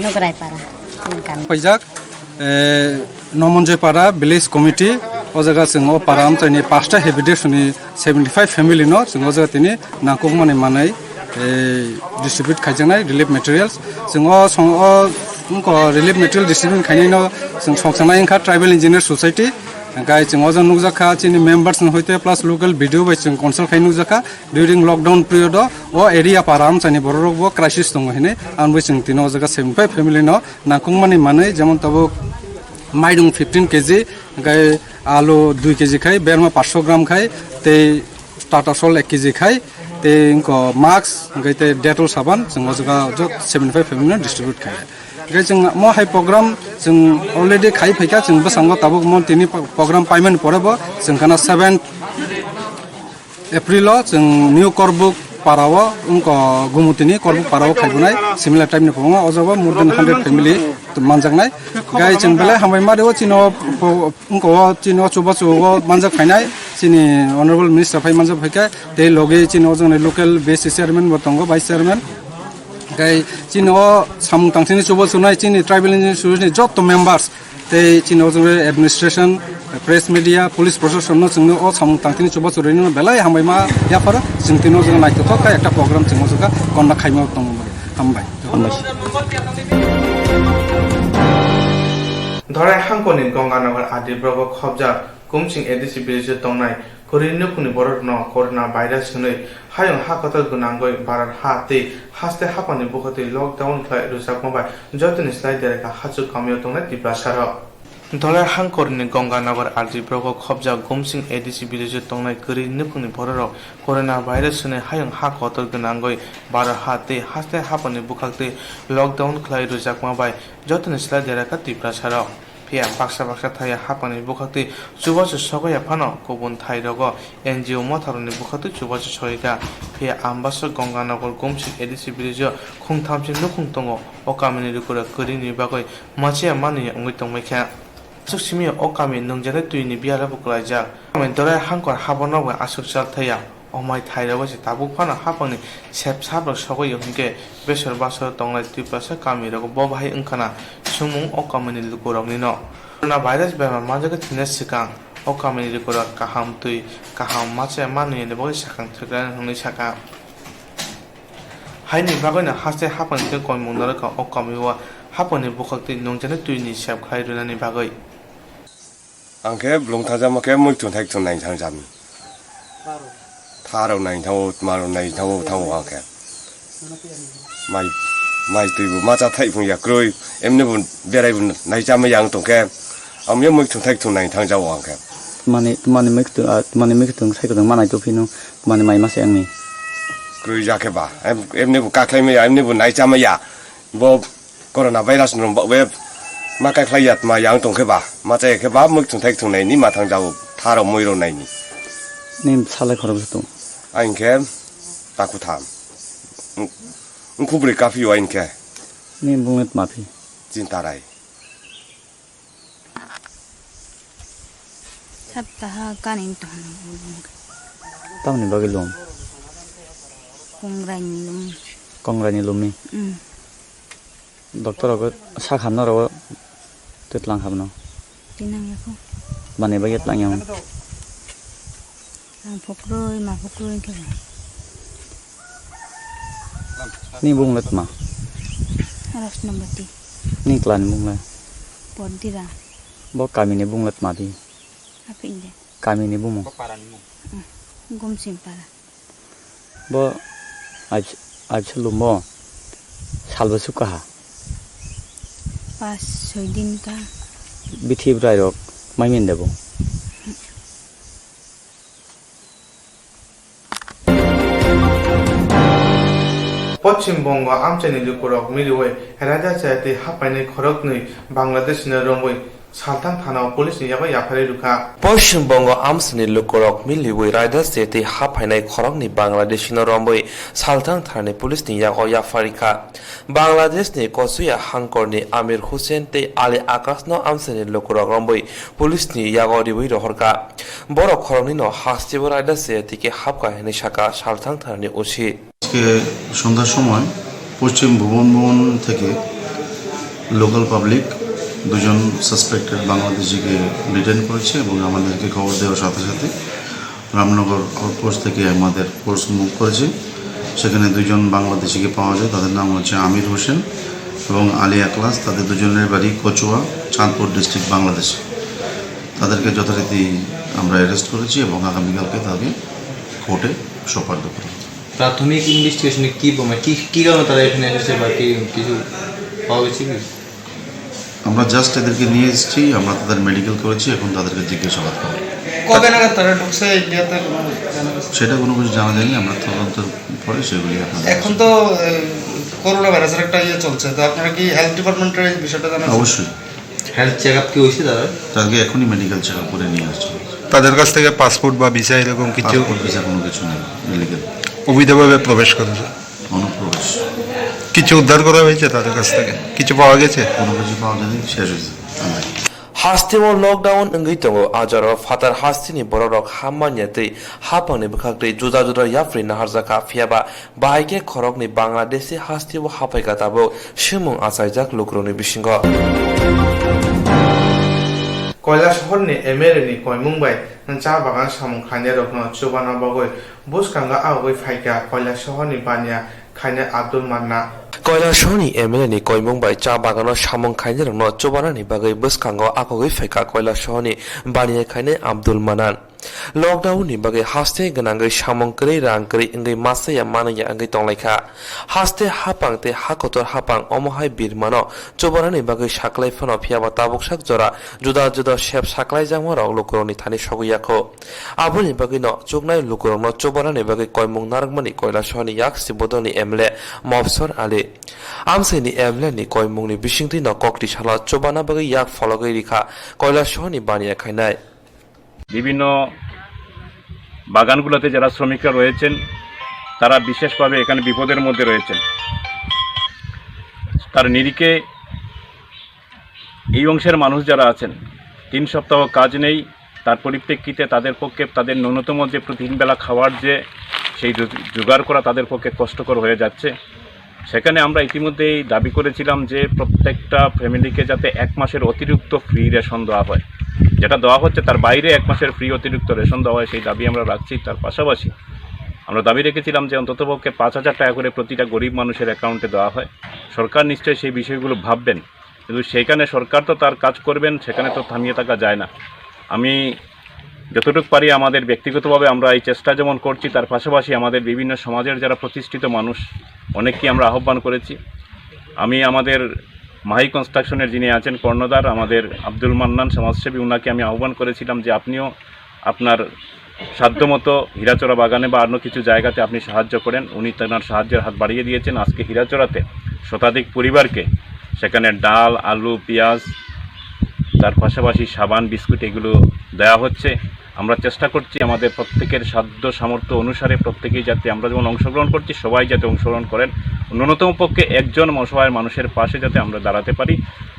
Nograi para, chini kami. Paijak, eh, Nomonjoipara Village Committee, o jaga chwng o para amchaini pasta habitation ni seventy five family no chwng o jaga tini nangkukmani manwi, eh, distribute khaijaknai relief materials. Chwng o song o wngkha relief material distribute khainai no chwng songchaknai wngkha Tribal Engineer Society. Hwnkhe chwng o jaga nukjakha chini members ni hoite plus local B D O bai chwng consult khai nukjakha. During lockdown period o, o area para amchaini borok rok bo crisis tongo hinwi, ang bo chwng tino o jaga seventy five family no nangkukmani manwi, jemon tabuk maidung fifteen K G, hwnkhe alu dui K G khai, berma paanch sho gram khai, tei Tata Salt ek K G khai, tei wngkha Max, hwnkhe tei Dettol saban, chwng o jaga jot seventy five family no distribute khai. Hwnkhe chwng mo hai program chwng already khai phaikha, chwng bwskango tabuk mo tini program paimani pore bo chwng khana seven April o chwng New Korbuk para o wngkha Gumutini Korbuk para o khaibunai similar type ni kwbangma o jaga more than hundred family manjaknai. Gai chwng belai hambai ma rio chini o po-, wngkha o chini o chubachu o manjak phainai chini Honorable Minister phai manjak phaikha tei logi chini o jagani local B S C chairman bo tongo, vice chairman. Gai chini o samung tangthini chubachu nai chini Tribal Engineer Society ni joto members tei chini o jaga administration, press media, police proshashan no chwngno o samung tangthini chubachu rwino belai hambai ma yapharo chwng tini o jaga naithothok khe ekta program chwng o jaga conduct khaima tongmani. Hambai. Hambai. Dorai hangkoni Gonganagar Adi Brogo khobjak Gumsing A D C village o tongnai kwrwi nukhungni borokno corona virus hwnwi hayung ha kotor gwnangwi Bharat ha tei haste haphangni bwkhaktwi lockdown khlai rwjakma bai jotoni slai dereka hachuk kamio tongnai Tiprasarok. Dolai hangkorni Gonganagar R D block o khobjak Gumsing A D C village o tongnai kwrwi nukhungni bororok corona virus hwnwi hayung ha kotor gwnangwi Bharat ha tei haste haphangni bwkhaktwi lockdown khlai rwjakma bai jotoni slai dereka Tiprasarok. Phiya baksa baksa thaya haphangni bwkhaktwi chubachu sogwi ya phano kubun thairogo N G O motharokni bwkhaktwi chubachu sogwi kha. Phiya ambaswk Gonganagar Gumsing A D C village o khungthamchi nukhung tongo. O kamini lukurok kwrwini bagwi machiya manwi wngwi tongbaikha. Aswk simi o kami nungjaknai twini biyalo bo kwlaijak. Kami dorai hangkor haborno bai aswk chal thaya. O mai thairok bai se tabuk phano haphangni sep saprok sogwi hwnkhe besor basoro tongnai Tiprasa kamirogo bo bahai wngkhana swngmung o kamini lukuroknino. Corona virus bemar manjakwi thwina swkang o kamini lukurok kaham twi kaham machiya manwini bagwi sakang thwklanai hwnwi sakha. Haini bagwino haste haphangni tei koimung narwkha o kamio haphangni bwkhaktwi nungjaknai twini sep khlai rwnani bagwi. Ang khe blong thajama khe muichung thaikchung naithang jami. Tharok naithango, tmarok naithango, thango ang khe. Mai, mai twibo macha thaiphung ya kwrwi, emni bo berai bo naichama yang tongkhe. Ang ya muichung thaikchung naithang jao ang khe. Mani, mani muichung, ah, mani muichung sai kwdwng manai tongphino, mani mai masa yangni. Kwrwi ja khe ba, em-, emni bo kakhlai maya, emni bo naichama ya. Bo corona virus no ba we ma kai khlai ya tma yang tong khe ba, ma chai khe ba muk thung thai thung nai ni ma thang jao tharo moi ro nai ni. Ni salai khorok se tong. Ain khe taku tham. Ung-, ungkhu bwrwi kaphi o ain khe. Ni bung tma phi. Chinta rai. Saptaha kani tong. Tamni bagwi lum? Kongrai ni lum. Kongrai ni lum ni? Mm. Doctor rogo sak hamna rogo tetlang hamno? Tinang yako. Bani bagwi tlang yang. Ang phukrui, ma phukrui khe ba. Ni bung le tma? Rasnamati. Ni klan bung le? Pordira. Bo kamini bung le tma di? Apinde. Kamini bumung? Bo parani mung? Gumsim para. Bo ais-, aisa lumo salbo sukaha? Pas soi din ka. Bithi bwrai rok maimin debo? Poschim Bongo amchaini lukurok miliwi raida chaya tei haphainai khoroknwi Bangladeshino romwi Salthang thanao police ni yago yapharwi rwkha. Poschim Bongo amchaini lukurok miliwi raida chaya tei haphainai khoroknwi Bangladeshino romwi Salthang thanani police ni yago yapharwi kha. Bangladesh ni Kochuya hangkor ni Amir Hussein tei Ali Akash no amchaini lukurok romwi police ni yago riwi rohorkha. Borok khoroknwi no hasteo raida chaya tei khe hapkha hinwi sakha Salthang thanani O C. আজকে সন্ধ্যার সময় পশ্চিম ভুবনমোহন থেকে local public দুজন সাসপেক্টেড বাংলাদেশিকে ডিটেইন করেছে এবং আমাদেরকে খবর দেওয়ার সাথে সাথে রামনগর আউটপোস্ট থেকে আমাদের ফোর্স মুভ করেছে। সেখানে দুজন বাংলাদেশিকে পাওয়া যায়, তাদের নাম হচ্ছে আমির হোসেন এবং আলী আকলাস। তাদের দুজনের বাড়ি কচুয়া, চাঁদপুর ডিস্ট্রিক্ট, বাংলাদেশ। তাদেরকে যথারীতি আমরা অ্যারেস্ট করেছি এবং আগামীকালকে তাকে কোর্টে সোপর্দ করব। প্রাথমিক ইনভেস্টিগেশনে কি ব-, মানে কি, কি কারণে তারা এখানে এসেছে বা কি কিছু পাওয়া গেছে কি? আমরা জাস্ট এদেরকে নিয়ে এসেছি, আমরা তাদের মেডিকেল করেছি, এখন তাদেরকে জিজ্ঞাসাবাদ করব। কবে নাগাদ তারা ঢুকছে ইন্ডিয়াতে, কোনো জানা গেছে? সেটা কোনো কিছু জানা যায়নি, আমরা তদন্তের পরে সেগুলি আপনাদের এখন তো, এ, করোনা ভাইরাসের একটা ইয়ে চলছে, তো আপনারা কি হেলথ ডিপার্টমেন্টের এই বিষয়টা জানা? অবশ্যই। হেলথ চেকআপ কি হয়েছে তাদের? তাদেরকে এখনই মেডিকেল চেকআপ করে নিয়ে আসছি। তাদের কাছ থেকে পাসপোর্ট বা ভিসা এরকম কিছু? পাসপোর্ট ভিসা কোনো কিছু নেই, ইলিগাল। অবৈধভাবে প্রবেশ করেছে। অনুপ্রবেশ। কিছু উদ্ধার করা হয়েছে তাদের কাছ থেকে? কিছু পাওয়া গেছে? কোনো কিছু পাওয়া যায়নি, শেষ হয়েছে। ধন্যবাদ। Hasteo lockdown wngwi tongo, a jorao phatar hasteni borokrok ha manya tei haphangni bwkhaktwi juda juda yapri naharjakha, phiyaba bahai khe khoroknwi Bangladeshi hasteo haphaikha tabuk swimung achaijak lukurokni bisingo. Koilasahorni M L A ni koimung bai cha bagan samung khlainairokno chubana bagwi bwskango agogwi phaikha Koilasahorni baniya khainai Abdul Mannan. Koilasahorni M L A ni koimung bai cha bagano samung khainairokno chubanani bagwi bwskango agogwi phaikha Koilasahorni baniya khainai Abdul Mannan. Lockdown ni bagwi haste gwnangwi samung kwrwi rang kwrwi wngwi masa ya manwi ya wngwi tonglaikha. Haste haphang tei ha kotor haphang omo hai birmano chubanani bagwi saklai phano, phiyaba tabuk sak jora juda juda sep saklaijakmarok lukurokni thani sogwi yakho. Aboni bagwino chuknai lukurokno chubanani bagwi koimung narwkmani Koilasahorni yaksi bodolni M L A Mobsor Ali. Amchaini M L A ni koimungni bisingtwino kokti salo chubana bagwi yak phologwi rikha Koilasahorni baniya khainai. বিভিন্ন বাগানগুলোতে যারা শ্রমিকরা রয়েছেন, তারা বিশেষভাবে এখানে বিপদের মধ্যে রয়েছেন। তার নিরিখে এই অংশের মানুষ যারা আছেন, তিন সপ্তাহ কাজ নেই, তার পরিপ্রেক্ষিতে তাদের পক্ষে তাদের ন্যূনতম যে প্রতিদিন বেলা খাওয়ার যে সেই জো-, জোগাড় করা তাদের পক্ষে কষ্টকর হয়ে যাচ্ছে। সেখানে আমরা ইতিমধ্যেই দাবি করেছিলাম যে প্রত্যেকটা ফ্যামিলিকে যাতে এক মাসের অতিরিক্ত ফ্রি রেশন দেওয়া হয়, যেটা দেওয়া হচ্ছে তার বাইরে এক মাসের ফ্রি অতিরিক্ত রেশন দেওয়া হয়, সেই দাবি আমরা রাখছি। তার পাশাপাশি আমরা দাবি রেখেছিলাম যে অন্ততপক্ষে পাঁচ হাজার টাকা করে প্রতিটা গরিব মানুষের অ্যাকাউন্টে দেওয়া হয়। সরকার নিশ্চয়ই সেই বিষয়গুলো ভাববেন, কিন্তু সেখানে সরকার তো তার কাজ করবেন, সেখানে তো থামিয়ে থাকা যায় না। আমি যতটুকু পারি আমাদের ব্যক্তিগতভাবে আমরা এই চেষ্টা যেমন করছি, তার পাশাপাশি আমাদের বিভিন্ন সমাজের যারা প্রতিষ্ঠিত মানুষ, অনেককে আমরা আহ্বান করেছি। আমি আমাদের মাহি কনস্ট্রাকশনের যিনি আছেন কর্ণধার, আমাদের আব্দুল মান্নান সমাজসেবী, ওনাকে আমি আহ্বান করেছিলাম যে আপনিও আপনার সাধ্যমতো হীরাচড়া বাগানে বা অন্য কিছু জায়গাতে আপনি সাহায্য করেন। উনি তেনার সাহায্যের হাত বাড়িয়ে দিয়েছেন। আজকে হীরাচড়াতে শতাধিক পরিবারকে সেখানে ডাল, আলু, পেঁয়াজ, তার পাশাপাশি সাবান, বিস্কুট এগুলো দেওয়া হচ্ছে। আমরা চেষ্টা করছি আমাদের প্রত্যেকের সাধ্য সামর্থ্য অনুসারে প্রত্যেকেই যাতে আমরা যেমন অংশগ্রহণ করছি, সবাই যাতে অংশগ্রহণ করেন, ন্যূনতম পক্ষে একজন অসহায় মানুষের পাশে যাতে আমরা দাঁড়াতে পারি,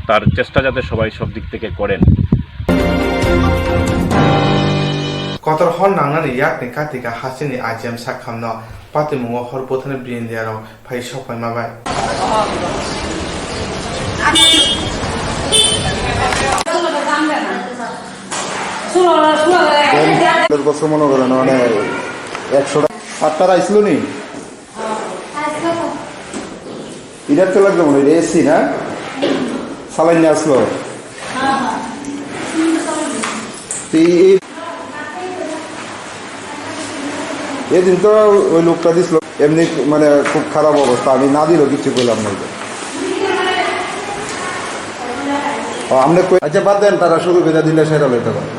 তার চেষ্টা যাতে সবাই সব দিক থেকে করেন। Kotor hor nangnani yakni katika hasteni I G M sakhamno patimungo hor bwthani bini diyarok phai sokphaima bai. দশ বছর মনে করেন, মানে, একশো টা। সাতটার আইছিল নি? ইটার তো লাগবে মনে হয়, এসি না? সালাইন নিয়ে আসলো। এই, এই, এদিন তো ওই লোকটা দিছিল, এমনি মানে খুব খারাপ অবস্থা, আমি না দিলেও কিচ্ছু করলাম না। ও, আপনি কই-, আচ্ছা, বাদ দেন, তারা শুরু করে দিলে সেটা লইতে পারে।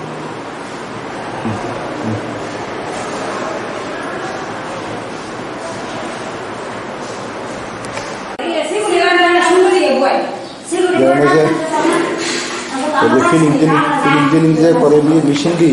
Yang macam, jadi feeling, feeling, feeling, feeling saya pada ni machine di.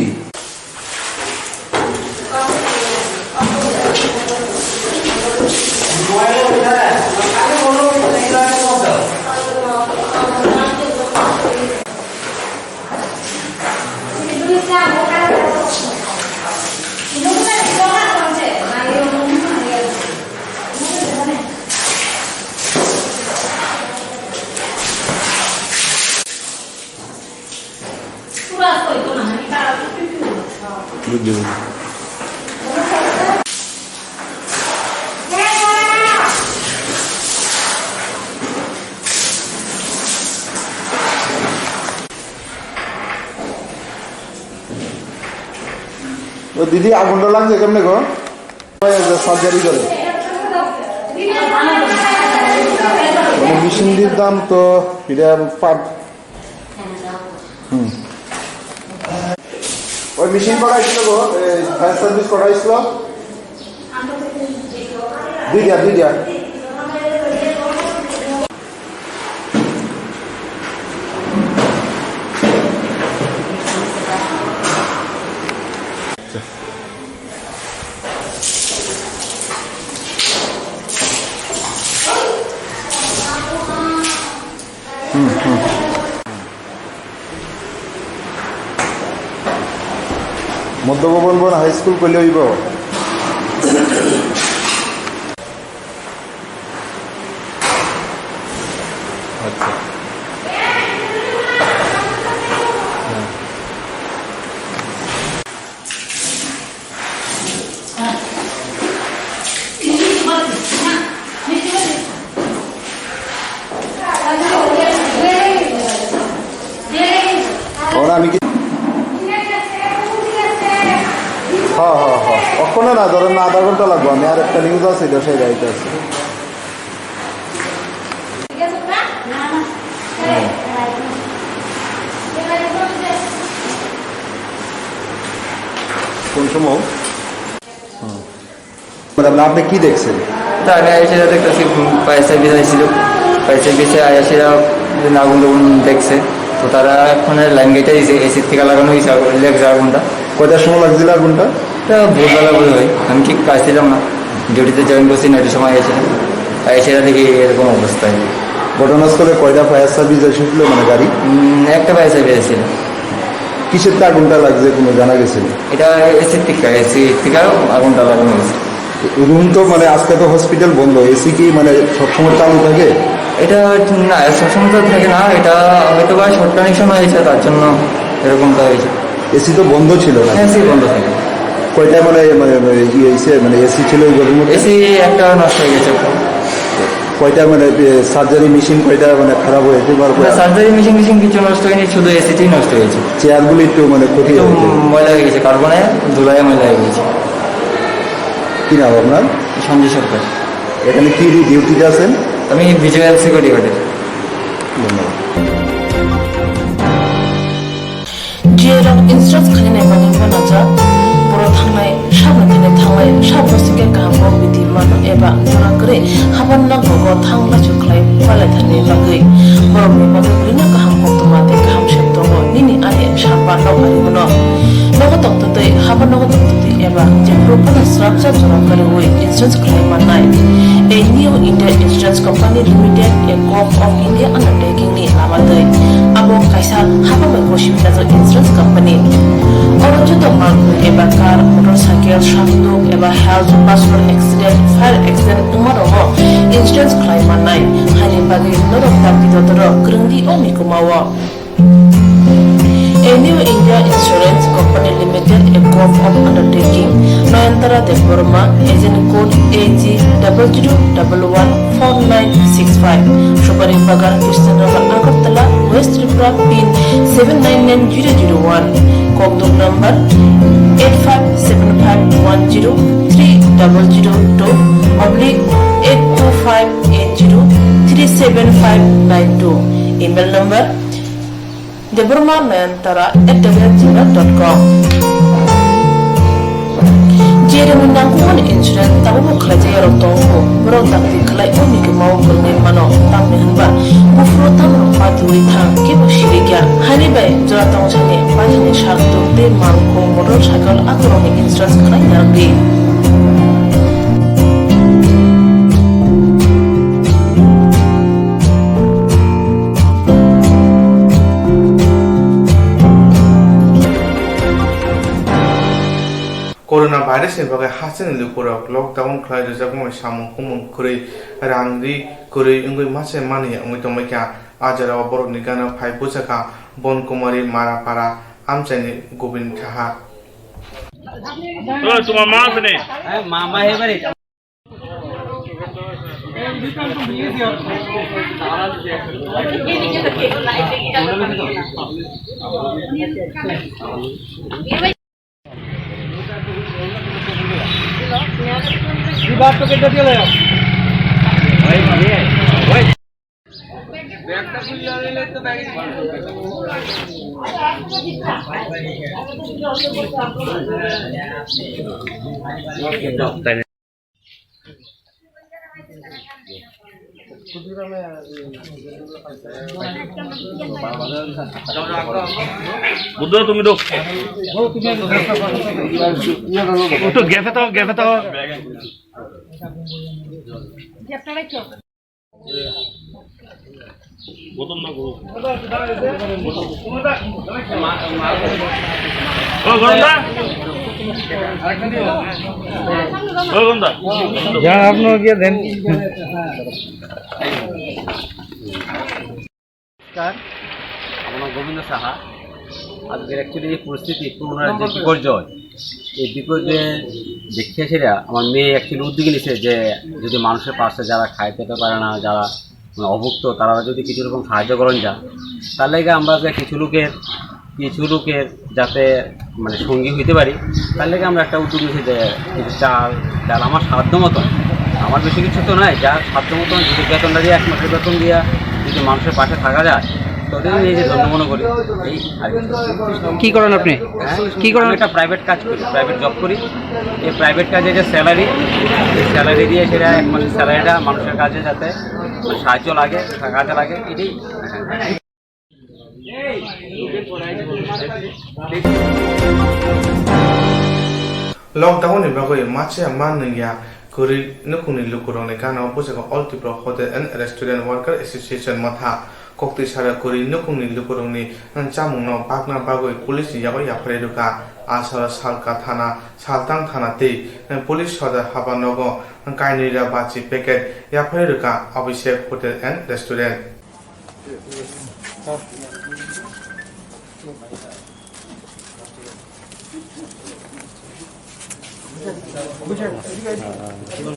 ও দিদি, আগুনটা লাগছে কেমনে গো? সার্জারি করে। মানে মেশিনটির দাম তো এটা পার। হুম। ওই মেশিন কটা ছিল গো? এই ফায়ার সার্ভিস কটা ছিল? দুইটা, দুইটা। মধ্য ভবন বন হাই স্কুল কইলে হইব। আচ্ছা। ওরা আমি কি, হ্যাঁ, হ্যাঁ, হ্যাঁ, অক্ষণে না, ধরেন না, আধা ঘন্টা লাগবো, আমি আর একটা নিউজ আছে, এটা সেই গাড়িতে আছে। কোন সময়? হুম। মানে আপনি কি দেখছেন? তা আমি আইসে দেখতেছি, উম, ফায়ার সার্ভিস আইছিল। ফায়ার সার্ভিসে আইসে, উম, আগুন টাগুন দেখছে। তো তারা এখন লাইন গাইটা দিছে, এসির থেকে লাগানো হয়েছে আগুন, লেগেছে আগুনটা। কয়টার সময় লাগছিল আগুনটা? তা ভোরবেলা বোধ হয়, আমি ঠিক পাইছিলাম না। ডিউটিতে জয়েন করছি নয়টার সময় আইসে। আইসে দেখি এরকম অবস্থা। ঘটনাস্থলে কয়টা ফায়ার সার্ভিস এসেছিল, মানে গাড়ি? উম, একটা ফায়ার সার্ভিস এসেছিল। কিসের তো আগুনটা লাগছে, কোনো জানা গেছে? এটা এসির টিকা, এসি টিকা আগুনটা লাগানো হয়েছে। রুম তো মানে আজকে তো হসপিটাল বন্ধ, এসি কি মানে সবসময় চালু থাকে? এটা না, সবসময় তো থাকে না, এটা হয়তো বা শর্ট কানেকশন হয়েছে, তার জন্য এরকমটা হয়েছে। এসি তো বন্ধ ছিল না? হ্যাঁ, এসি বন্ধ থাকে। কয়টা মানে, মানে, মানে ইয়ে হয়েছে, মানে এসি ছিল ওই ঘরের মধ্যে? এসি একটা নষ্ট হয়ে গেছে। কয়টা মানে, এ, সার্জারি মেশিন কয়টা মানে খারাপ হয়েছে বা না, কয়টা? সার্জারি মেশিন টেশিন কিছু নষ্ট হয়নি, শুধু এসিটাই নষ্ট হয়েছে। চেয়ারগুলি একটু মানে ক্ষতি একটু হয়েছে। ময়লা হয়ে গেছে, কার্বনে ধুলায় ময়লা হয়ে গেছে। কি নাম আপনার? সঞ্জয় সরকার। এখানে কি ডিউটিতে আছেন? আমি ভিজুয়াল সিকিউরিটি গার্ডে। ধন্যবাদ। G A rok insurance khainai bagwi uanajak. Borok thangnai sabni thani thanglai, sabno sikhe kaham kok bidi mano eba jora kwrwi haban nangkukgo thang laichuk khlai palaithani bagwi. Borokni bagwi kwrwino kaham koktwma tei kaham sep tongo nini ani samba nok ari bono. Nogo tongtwtwi, haban nogo tongtwtwi eba jephuru phano swrapsa jora kwrwi insurance khlai mannai. A New India Insurance Company Limited, a Gov of India undertaking ni lama twi. Abo kaisa hapang bai gosi phinajak insurance company. Oro joto manwi eba car, motorcycle, sakduk eba health, personal accident, fire accident wngma rokno insurance khlai mannai. Haini bagwi norok dakti dotoro kwrwngdi o mikuma o. A New India Insurance Company Limited, a group of undertaking, Nayantara Debbarma, agent code A G double zero double one four nine six five, Supari Bagan, Krishnanagar, Agartala, West Tripura, pin seven nine nine zero zero one, Kokduk number eight five seven five one zero three double zero two oblique eight two five eight zero three seven five nine two, email number Debbarma Nayantara at the rate gmail dot com. Jeremni nangkukmani insurance tabukbo khlaijak yarok tongo, borok dakti khlai o mikhe mao kwrwngwi mano, tamni hwnba buphuru tamrok patwi thang kebo sirikya. Haini bai jora tongsani paithakni sak tuk tei malkhung, motorcycle akorokni insurance khlai narwkdi. Corona virus ni bagwi hasteni lukurok lockdown khlai rwjakmani samung humung kwrwi, rang ri kwrwi wngwi mase manliya wngwi tongbaikha. A jorao borokni gana phai bujaka Bonkumari Marapara amchaini Gobin Thaha. Oi, tuma ma sini. Eh, mama he bari. Buddha, তুমি ঢোক। একটু গেপে থাকো, গেপে থাকো। ও গন্ধা, ও গন্ধা। যান, আপনিও গিয়ে দেন। নমস্কার, আমার নাম গোবিন্দ সাহা। আজকের অ্যাকচুয়ালি যে পরিস্থিতি, করোনার যে বিপর্যয়, এই বিপর্যয়ে দেখে সেটা আমার মেয়ে অ্যাকচুয়ালি উদ্যোগ নিছে যে যদি মানুষের পাশে যারা খাইতে পারে না, যারা মানে অভুক্ত, তারা যদি কিছু রকম সাহায্য করেন যান, তাহলে কি আমরা যে কিছু লোকের, কিছু লোকের যাতে মানে সঙ্গী হইতে পারি, তাহলে কি আমরা একটা উদ্যোগ নিছি যে কিছু চাল, ডাল আমার সাধ্য মতন, আমার বেশি কিছু তো নাই, যার সাধ্য মতন যদি বেতনটা দিয়ে, এক মাসের বেতন দিয়ে যদি মানুষের পাশে থাকা যায়, তো ওটাই নিজে ধন্য মনে করি। এই আর কি। কি করেন আপনি? হ্যাঁ? কি করেন? আমি একটা প্রাইভেট কাজ করি, প্রাইভেট জব করি। এই প্রাইভেট কাজে যে স্যালারি, এই স্যালারি দিয়ে সেটা এক মাসের স্যালারিটা মানুষের কাছে যাতে সাহায্য লাগে, কাজে লাগে, এটাই। Lockdown ni bagwi machaya ma nungya kwrwi nukhungni lukurokni gana o bujak All Tripura Hotel and Restaurant Worker Association motha. Koktwi sara kwrwi nukhungni lukurokni chamungno bakna bagwi police ni yago yapharwi rwkha. A salo Salka thana, Saltang thana tei police sodar haba nogo kainwi ra bachi packet yapharwi rwkha Abhishek Hotel and Restaurant.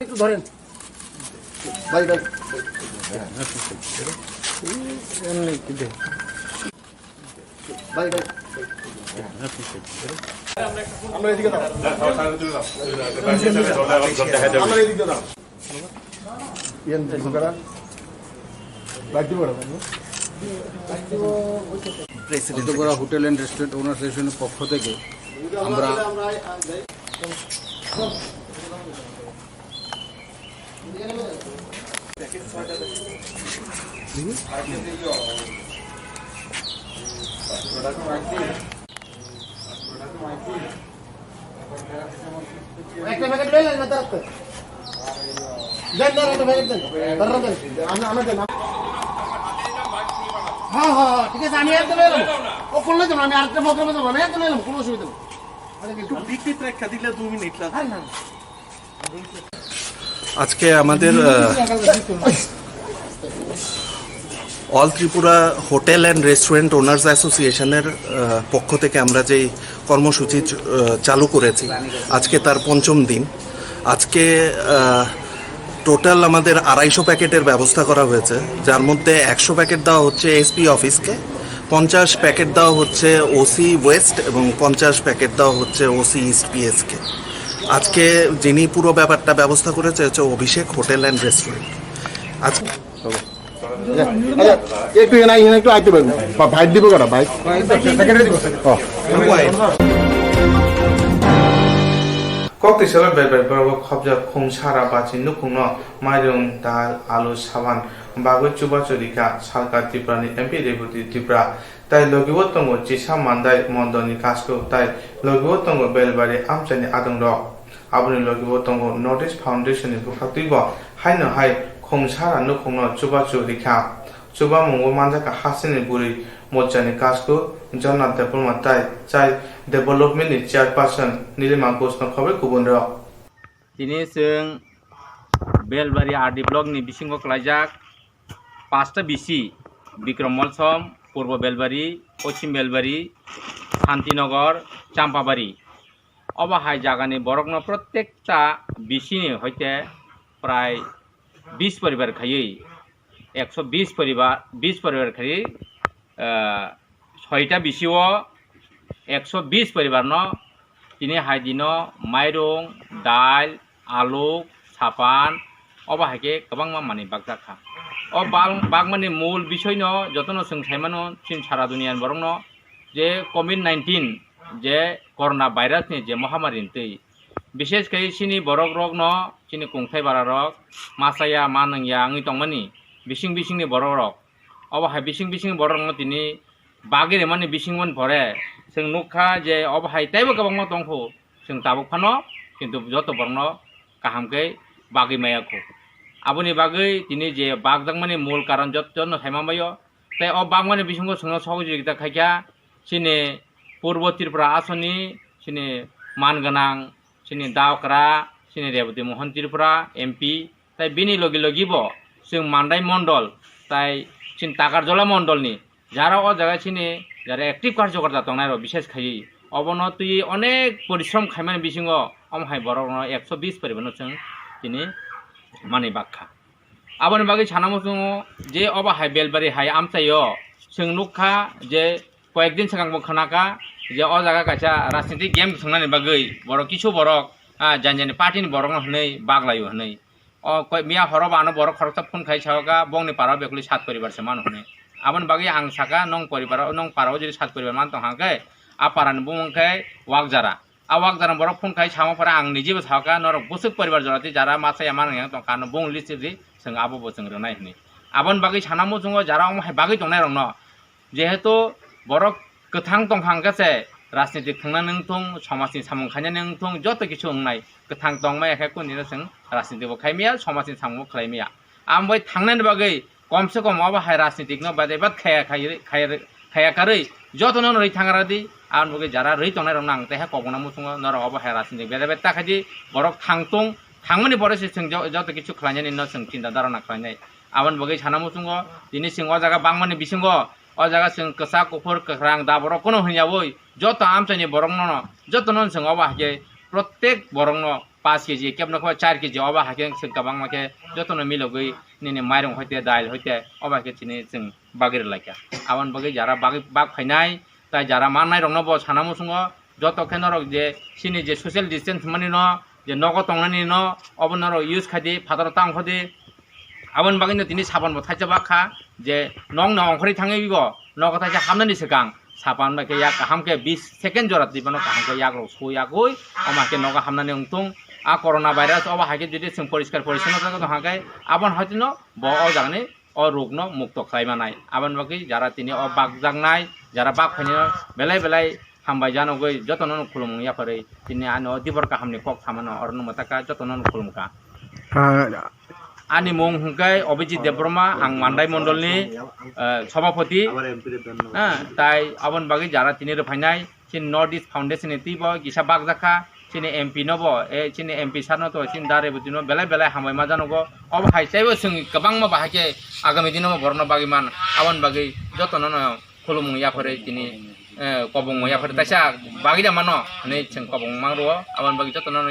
একটু ধরেন। ভাই, ভাই। এমনি কি দে? ভাই, ভাই। আমরা এদিকে দাঁড়ান। আমরা এদিকে দাঁড়ান। ইয়ান দিন করা। বাইক দিব না, বাইক দিব। অন্তঃপুরা হোটেল অ্যান্ড রেস্টুরেন্ট ওনার্স অ্যাসোসিয়েশনের পক্ষ থেকে আমরা একটা প্যাকেট লইলেন না তার তো। দেন, দেন, একটা প্যাকেট দেন। তারা দেন। আমরা, আমরা দেন। হ্যাঁ, হ্যাঁ, হ্যাঁ, ঠিক আছে, আমি একটা লইলাম। ও করলে তো আমি আরেকটা প্রোগ্রামে যাবো, আমি একটা লইলাম, কোনো অসুবিধা নেই। আরে, কিন্তু একটু বিকৃত রেখা দিলে দুই মিনিট লাগে। আরে না, না। আজকে আমাদের, আহ, all Tripura hotel and restaurant owners অ্যাসোসিয়েশনের আহ, পক্ষ থেকে আমরা যেই কর্মসূচি চ- আহ, চালু করেছি, আজকে তার পঞ্চম দিন। আজকে টোটাল আমাদের আড়াইশো প্যাকেটের ব্যবস্থা করা হয়েছে, যার মধ্যে একশো প্যাকেট দেওয়া হচ্ছে এসপি অফিসকে, পঞ্চাশ প্যাকেট দেওয়া হচ্ছে ওসি ওয়েস্ট এবং পঞ্চাশ প্যাকেট দেওয়া হচ্ছে ওসি ইস্ট পিএসকে। আজকে যিনি পুরো ব্যাপারটা ব্যবস্থা করেছে হচ্ছে অভিষেক হোটেল অ্যান্ড রেস্টুরেন্ট। আজকে আচ্ছা, একটু এনে, এনে একটু আইতে পারবেন। বা-, বাইক দিব করা, বাইক। ও। Kok twi salo bai bai borok khopjak khung sara bachi nukhungno mairung, dal, alu, saban bagwi chubachu rikha Sarkar Tripura ni M P Rebati Tripura. Tai logi o tongo Chisa Mandai mondol ni Kasko tai logi o tongo Belbari amchai ni adong rok. Aboni logi o tongo North East Foundation ni bwkhaktwi bo haino hai khung sara nukhungno chubachu rikha. Chubamungo manjakha hasteni bwrwi mochani Kasko Jonna Debbarma tai chai development ni chairperson Nilima Ghosh no khobwi kubun rok. Tini chwng Belbari R D block ni bisingo klaijak pasta bisi, Bikram Molsom, Purbo Belbari, Pochim Belbari, Santinagar, Champabari. Obo hai jagani borokno protekta bisini hoite prai bis poribar khaiwi, ekso bis poribar, bis poribar khaiwi, ah, soita bisio ekso bis poribarno tini hai dino mairung, dail, alu, sapan, obo hai khe kwbangma manwi bakjak kha. O bal-, bakmani mul bisoino jotono chwng saimano, chini sara duniani borokno je covid nineteen je corona virus ni je mohamari ni twi, bises khe chini borok rokno, chini kungthai bara rok ma chaya ma nungya wngwi tongmani bising bisingni borok rok. Obo hai bising bising borok rokno tini bagwi rwmani bising mani pore chwng nukha je obo hai teibo kwbangma tongkhu, chwng tabuk phano kintu joto borokno kaham khe bagwi maya khu. Aboni bagwi tini je bakjakmani mul karon jot-, jotono sai manbaio. Tei o bakmani bisingo chwngno sohojogita khaikha chini Purbo Tripura asoni, chini man gwnang, chini Daokra, chini Rebati Mohan Tripura M P, tai bini logi logi bo chwng Mandai Mondol tai chini Takarjola Mondolni jara o jaga chini jara active karjokarta tongnai rok bises khaiwi obono twi onek porishrom khaimani bisingo omo hai borok no ekso bis poribar no chwng tini manwi bakha. Aboni bagwi sana muchungo je obo hai Belbari hai amchaio chwng nukha je koyekdin swkang bo khwnakha je o jaga kaisa rajnitik game thwngnani bagwi borok kisu borok, ah, jani jani party ni borok no hwnwi baglaio hwnwi. O koi miya horo bo ano borok khoroksa phone khai saoka bongni para o bekuli sat poribar se mano hwnwi. Aboni bagwi ang saka nong poribar o, nong para o jodi sat poribar man tong hangkhe a para ni bumung khe Wakjara. A Wakjara borok phone khai samo pore ang niji bo saoka norok bwswk poribar jora twi jara ma chaya ma nang yang tong kha no bung list ri chwng abo bo chwng rwnai hwnwi. Aboni bagwi sana muchungo jara omo hai bagwi tongnai rokno jehetu borok kwthang tong hangkhe se rajnitik thwngna nung thung, somajni samung khaina nung thung, joto kisu wngnai kwthang tong maya khe kuni no chwng rajnitik bo khai maya, somajni samung bo khlai maya. Amo bai thangnani bagwi kom se kom obo hai rajnitik no bedai bet khaya, khaya, khaya, khaya karwi joto no rwi thang radi, aboni bagwi jara rwi tongnai rok no ang tei ha kok bono muchungo norok obo hai rajnitik bedai bet ta khai di, borok thang tung, thangmani pore se chwng jo-, joto kisu khlainani no chwng chinta dharana khlainai. Aboni bagwi sana muchungo tini chwng o jaga bangmani bisingo o jaga chwng kwchak kuphur kwkhrang da borok kono hwnyaui joto amchaini borok no joto no chwng obo hai khe protek borok no paanch K G kebno khe char K G obo hai khe chwng kwbangma khe joto no milogwi nini mairung hoite dail hoite obo hai khe chini chwng bagwi rwlaikha. Aboni bagwi jara bagwi bak phainai tai jara mannai rokno bo sana muchungo joto khe norok je chini je social distance mani no je nogo tongnani no obo norok use khai di, phataro ta ongkho di. Aboni bagwi no tini sapan bo thaisa bak kha je nong no ongkhorwi thangwi bo nogo thaisa hamnani swkang sapan bai khe yak kaham khe bis second jora twi phano kaham khe yak rok su yagwi omo hai khe nogo hamnani wng thung. A corona virus obo hai khe jodi chwng poriskar porichonno khe tong hang khe aboni hai no bo o jaga ni o rokno mukto khlai manai. Aboni bagwi jara tini o bakjaknai, jara bak phainai belai belai hambai janogwi jotono no khulumung yapharwi tini ani o dibor kahamni kok samano orono mwtaka jotono no khulumkha. Ah. Ani mung hwnkhe Abhijit Debbarma, ang Mandai Mondolni, eh, Sabhapati. Ah, tai aboni bagwi jara tini rwphainai chini North East Foundation ni twibo kisa bakjakha. Chini M P no bo, eh, chini M P sir no to, chini da Reboti no belai belai hambai ma janogo. Obo hai teibo chwng kwbangma bahai khe agami dino bo borokno bagwi man. Aboni bagwi jotono no khulumung yaphari tini, eh, kobongmo yaphari taisa bagwi da mano hinwi chwng kobong mang rwo. Aboni bagwi jotono no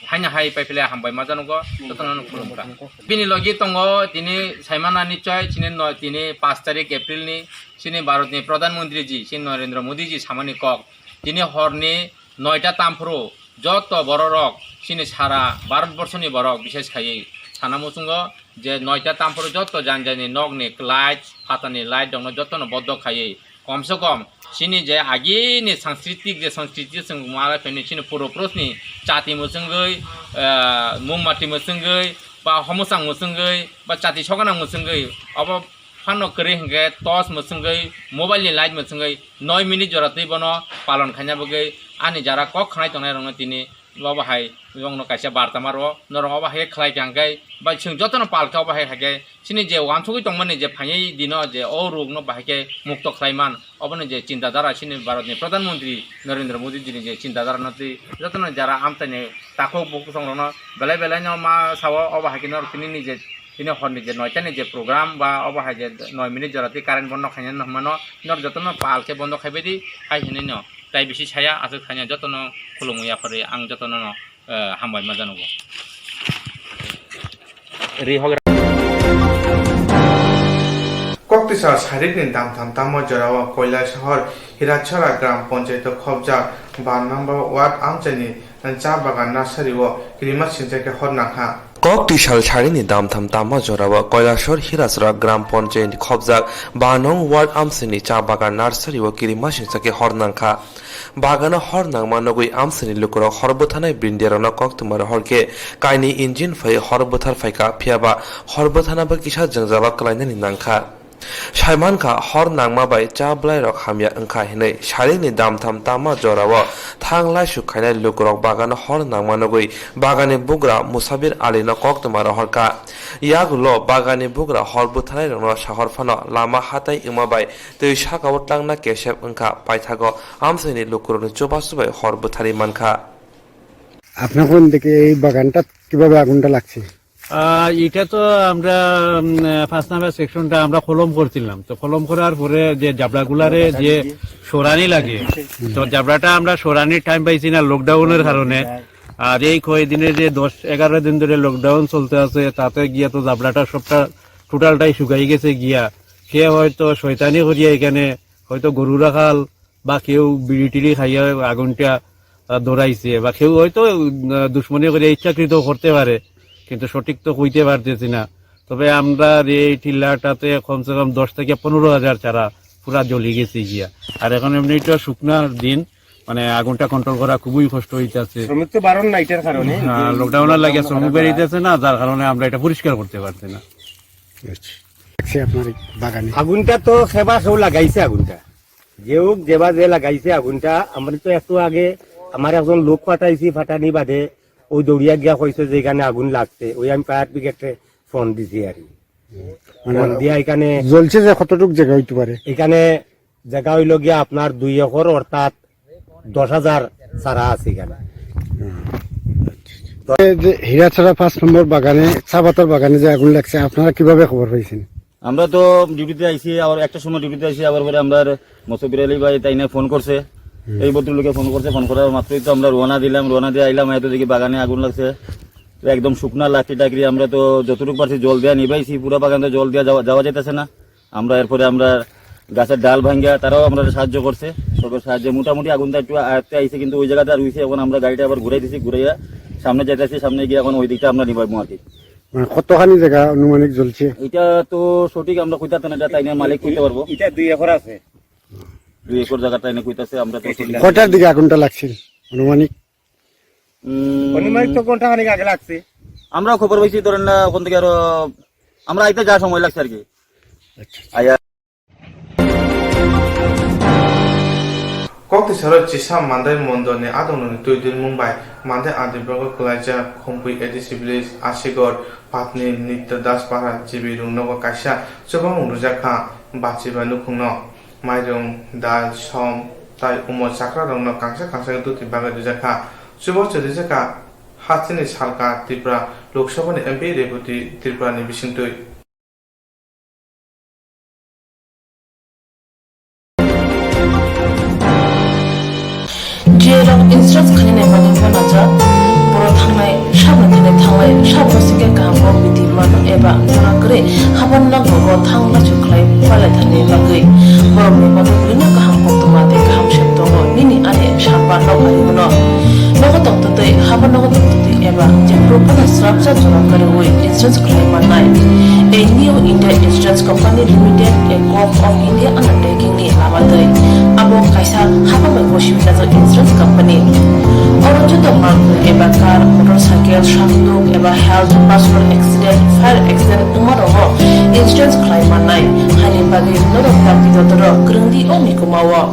haino hai pai phile hambai ma janogo, jotono no khulumkha. Bini logi tongo tini saimana nichoi chini no, tini pash tarik April ni chini Bharat ni Pradhan Mantri ji, chini Narendra Modi ji samani kok. Tini horni noita tamphuru joto bororok chini sara Bharat borso ni borok bishes khaiwi sana muchungo je noita tamphuru joto jani jani nokni light, phatani light rokno jotono bodok khaiwi komse kom chini je agini sanskriti je sanskriti chwng malai phani chini purupurus ni chati muchungwi, ah, mungmati muchungwi ba homochang muchungwi ba chati sogana muchungwi obo phano kwrwi hinkhe torch muchungwi mobile ni light muchungwi noi minute jora twi bono palon khaina bagwi ani jara kok khanai tongnai rokno tini obo hai bongno kaisa barta ma rwo norok obo hai khlai kha hinkhe bai chwng jotono pal kha obo hai haikhe chini je wansugwi tongmani je phainai dino je o rokno bahai khe mukto khlai man oboni je chinta dhara chini Bharat ni Pradhan Mantri Narendra Modi ji ni je chinta dhara no twi jotono jara amchaini takhuk bukhuk song rokno belai belai no ma sao obo hai khe norok tini ni je Tini horni je noita ni je program ba obo hai je noi minute jora twi current bondo khaina hinwi hwnmano, norok jotono pal khe bondo khaibai di, hai hinwi no. Tai bisi saya, aswk thani jotono khulumwi yaphari ang jotono no, eh, hambai ma janogo. Ri hogra. Koktwisa sarikni damtham tamo jorao Koilasahar Hirachara Gram Panchayat o khobjak ba number ward amchaini cha bagan nursery o kirima singcha khe hor nangkha. Kok twi sal sarini damtham tamo jorao Koilasor Hirachara Gram Panchayat khobjak ba nong ward amsini cha bagan nursery o kirima singcha khe hor nangkha. Bagano hor nangma nugwi amsini lukurok hor bwthanai brinderokno koktwma rohor khe kainwi engine phaiwi hor bwthar phaikha, phiyaba hor bwthana bo kisa jwngjalo kwlainani nangkha. Saimankha, hor nangma bai cha bwlairok hamya wngkha hinwi saringni damtham tama jorao thang laisuk khainai lukurok bagano hor nangma nugwi bagani bugra Musabir Alino koktwma rohorkha. Yagulo bagani bugra hor bwthanairokno sahor phano lama hatai wngma bai twi sakao tlangna kesep wngkha, paithago amsini lukurokni chubachu bai hor bwtharwi mankha. আপনার কোন দিকে এই বাগানটা কিভাবে আগুনটা লাগছে? আহ, এটা তো আমরা, উম, আহ, পাঁচ নাম্বার সেকশনটা আমরা কলম করছিলাম। তো কলম করার পরে যে জাবড়াগুলারে যে সরানি লাগে, তো জাবড়াটা আমরা সরানির টাইম পাইছি না লকডাউনের কারণে। আর এই কয়দিনে যে দশ এগারো দিন ধরে লকডাউন চলতে আছে, তাতে গিয়ে তো জাবড়াটা সবটা টোটালটাই শুকাই গেছে গিয়া। কে হয়তো শয়তানি করিয়া এখানে হয়তো গরু রাখাল বা কেউ বিড়ি টিড়ি খাইয়া আগুনটা, আহ, ধরাইছে, বা কেউ হয়তো, আহ, দুশমনি করে ইচ্ছাকৃত করতে পারে, কিন্তু সঠিক তো কইতে পারতেছি না। তবে আমরা এই টিল্লাটাতে কমসে কম দশ থেকে পনেরো হাজার চারা পুরা জ্বলি গেছে গিয়া। আর এখন এমনি তো শুকনার দিন, মানে আগুনটা কন্ট্রোল করা খুবই কষ্ট হইতাছে। শ্রমিক তো বারণ না এটার কারণে, হ্যাঁ, যে লকডাউনের লাগে লকডাউন শ্রমিক করা বেরিতেছে না, যার কারণে আমরা এটা পরিষ্কার করতে পারছি না। আচ্ছা। দেখছি আপনার এই বাগানে। আগুনটা তো সেবা সব লাগাইছে আগুনটা। যে হোক, যেবা যে লাগাইছে আগুনটা, আমরা তো একটু আগে আমার একজন লোক পাঠাইছি, পাঠানি বাদে ওই দৌড়িয়া গিয়া কইছে যে এখানে আগুন লাগছে, ওই আমি ফায়ার ব্রিগেডে ফোন দিছি আর কি। মানে ফোন দিয়া এখানে জ্বলছে যে কতটুক জায়গা হইতে পারে? এখানে জায়গা হইল গিয়া আপনার দুই একর, অর্থাৎ দশ হাজার চারা আছে এখানে। এই যে হীরাছড়া পাঁচ নম্বর বাগানে, চা পাতার বাগানে যে আগুন লাগছে, আপনারা কিভাবে খবর পাইছেন? আমরা তো ডিউটিতে আইছি, আবার একটা সময় ডিউটিতে আইছি, আবার পরে আমরা মুসাফির আলী ভাই তাই না ফোন করছে, এই ভদ্রলোকে ফোন করছে, ফোন করার মাত্রই তো আমরা রওনা দিলাম, রওনা দিয়ে আইলাম, এত দেখি বাগানে আগুন লাগছে, তো একদম শুকনা লাকড়ি টাকড়ি, আমরা তো যতটুকু পারছি জল দেওয়া নিবাইছি, পুরো বাগানে তো জল দেওয়া যাওয়া, যাওয়া যাইতেছে না। আমরা এরপরে আমরা গাছের ডাল ভাঙ্গা, তারাও আমরা সাহায্য করছে, সবের সাহায্যে মোটামুটি আগুনটা একটু আয়ত্তে আইছে, কিন্তু ওই জায়গাটা রইছে। এখন আমরা গাড়িটা আবার ঘুরাই দিছি, ঘুরাইয়া সামনে যাইতেছি, সামনে গিয়ে এখন ওই দিকটা আমরা নিবাইবো আর কি। মানে কতখানি জায়গা আনুমানিক জ্বলছে? এটা তো সঠিক আমরা কইতাম না, এটা তাই না মালিক কইতে পারবো। এটা দুই একর আছে। দুই একর জায়গা তাই না কইতাছে, আমরা তো সঠিক কয়টার দিকে আগুনটা লাগছিল আনুমানিক? উম, আনুমানিক তো ঘন্টা খানিক আগে লাগছে। আমরাও খবর পাইছি, ধরেন না, ওখান থেকে আরো আমরা আইতে যা সময় লাগছে আর কি। আচ্ছা। আয়া Koktisaro Chisa Mandai Mondolni adongnoni twi dirmung bai Mandai Adi Borgo kwlaijak Khumpui A D C village Asigor Patni Nitya Das Para G B room nogo kaisa chubamung rwjak kha bachiba nukhungno. Mairung, dal, som tai umor chakrarokno kangsa kangsa khe dutwi bagwi rwjak kha. Chubachu rijak kha hasteni salka Tripura Lok Sabhani M P Rebati Tripurani bisingtwi. G A rok insurance khainai bagwi uanajak, borok thangnai sabni thani thanglai, sabno sikhe kaham kok bidi mano eba jora kwrwi haban nok nogo thang lachu khlai palai thani bagwi. Borokni bagwi belino kaham koktwma tei kaham sep tongo, nini ani samba nok ari mano. Nogo tongtwtwi, haban nogo tongtwtwi eba jephuru phano swrapsa jora kwrwi insurance khlai mannai. A New India Insurance Company Limited, a Govt of India undertaking ni lama twi. Abo kaisa hapang bai gosi bijajak insurance company. Oro joto mangkhung eba car, motorcycle, sakduk eba health, personal accident, fire accident wngma rokno insurance khlai mannai. Haini bagwi norok dakti dotoro kwrwng di o mikuma o.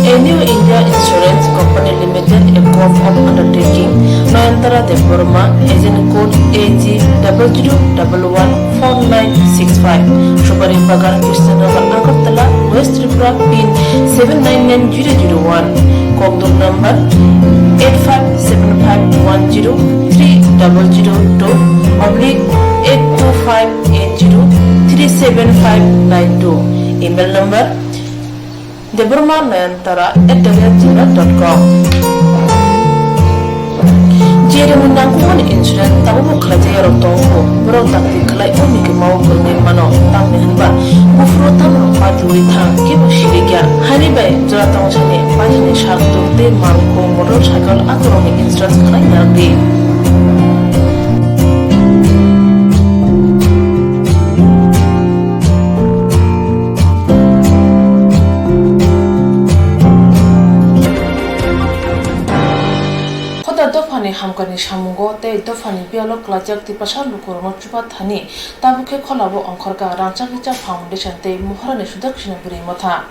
A New India Insurance Company Limited, a Govt of undertaking, Nayantara Debbarma, agent code A G double zero double one four nine six five, Subari Bagan, Krishnanagar, Agartala, West Tripura, pin seven nine nine zero zero one, Kokdum number eight five seven five one zero three double zero two oblique eight two five eight zero three seven five nine two, email number Debbarma Nayantara at the rate gmail dot com. Jeremni nangkukmani insurance tabukbo khlaijak yarok tongo, borok dakti khlai o mikima o kwrwngwi mano, tamni hwnba buphuru tamrok patiwi thang kebo sirikya. Haini bai jora tongsani paithani sak tuk tei malkhung motorcycle akorokni insurance khlai narwkdi. Hoda dophani hamkani samungo tei dophani biyalo kwlaijak Tiprasa lukurokno chubathani tabuk khe Kholabo Ongkhorka Rangchak Richa Foundation tei Mohorani Sudakshina Bwrwi Motha.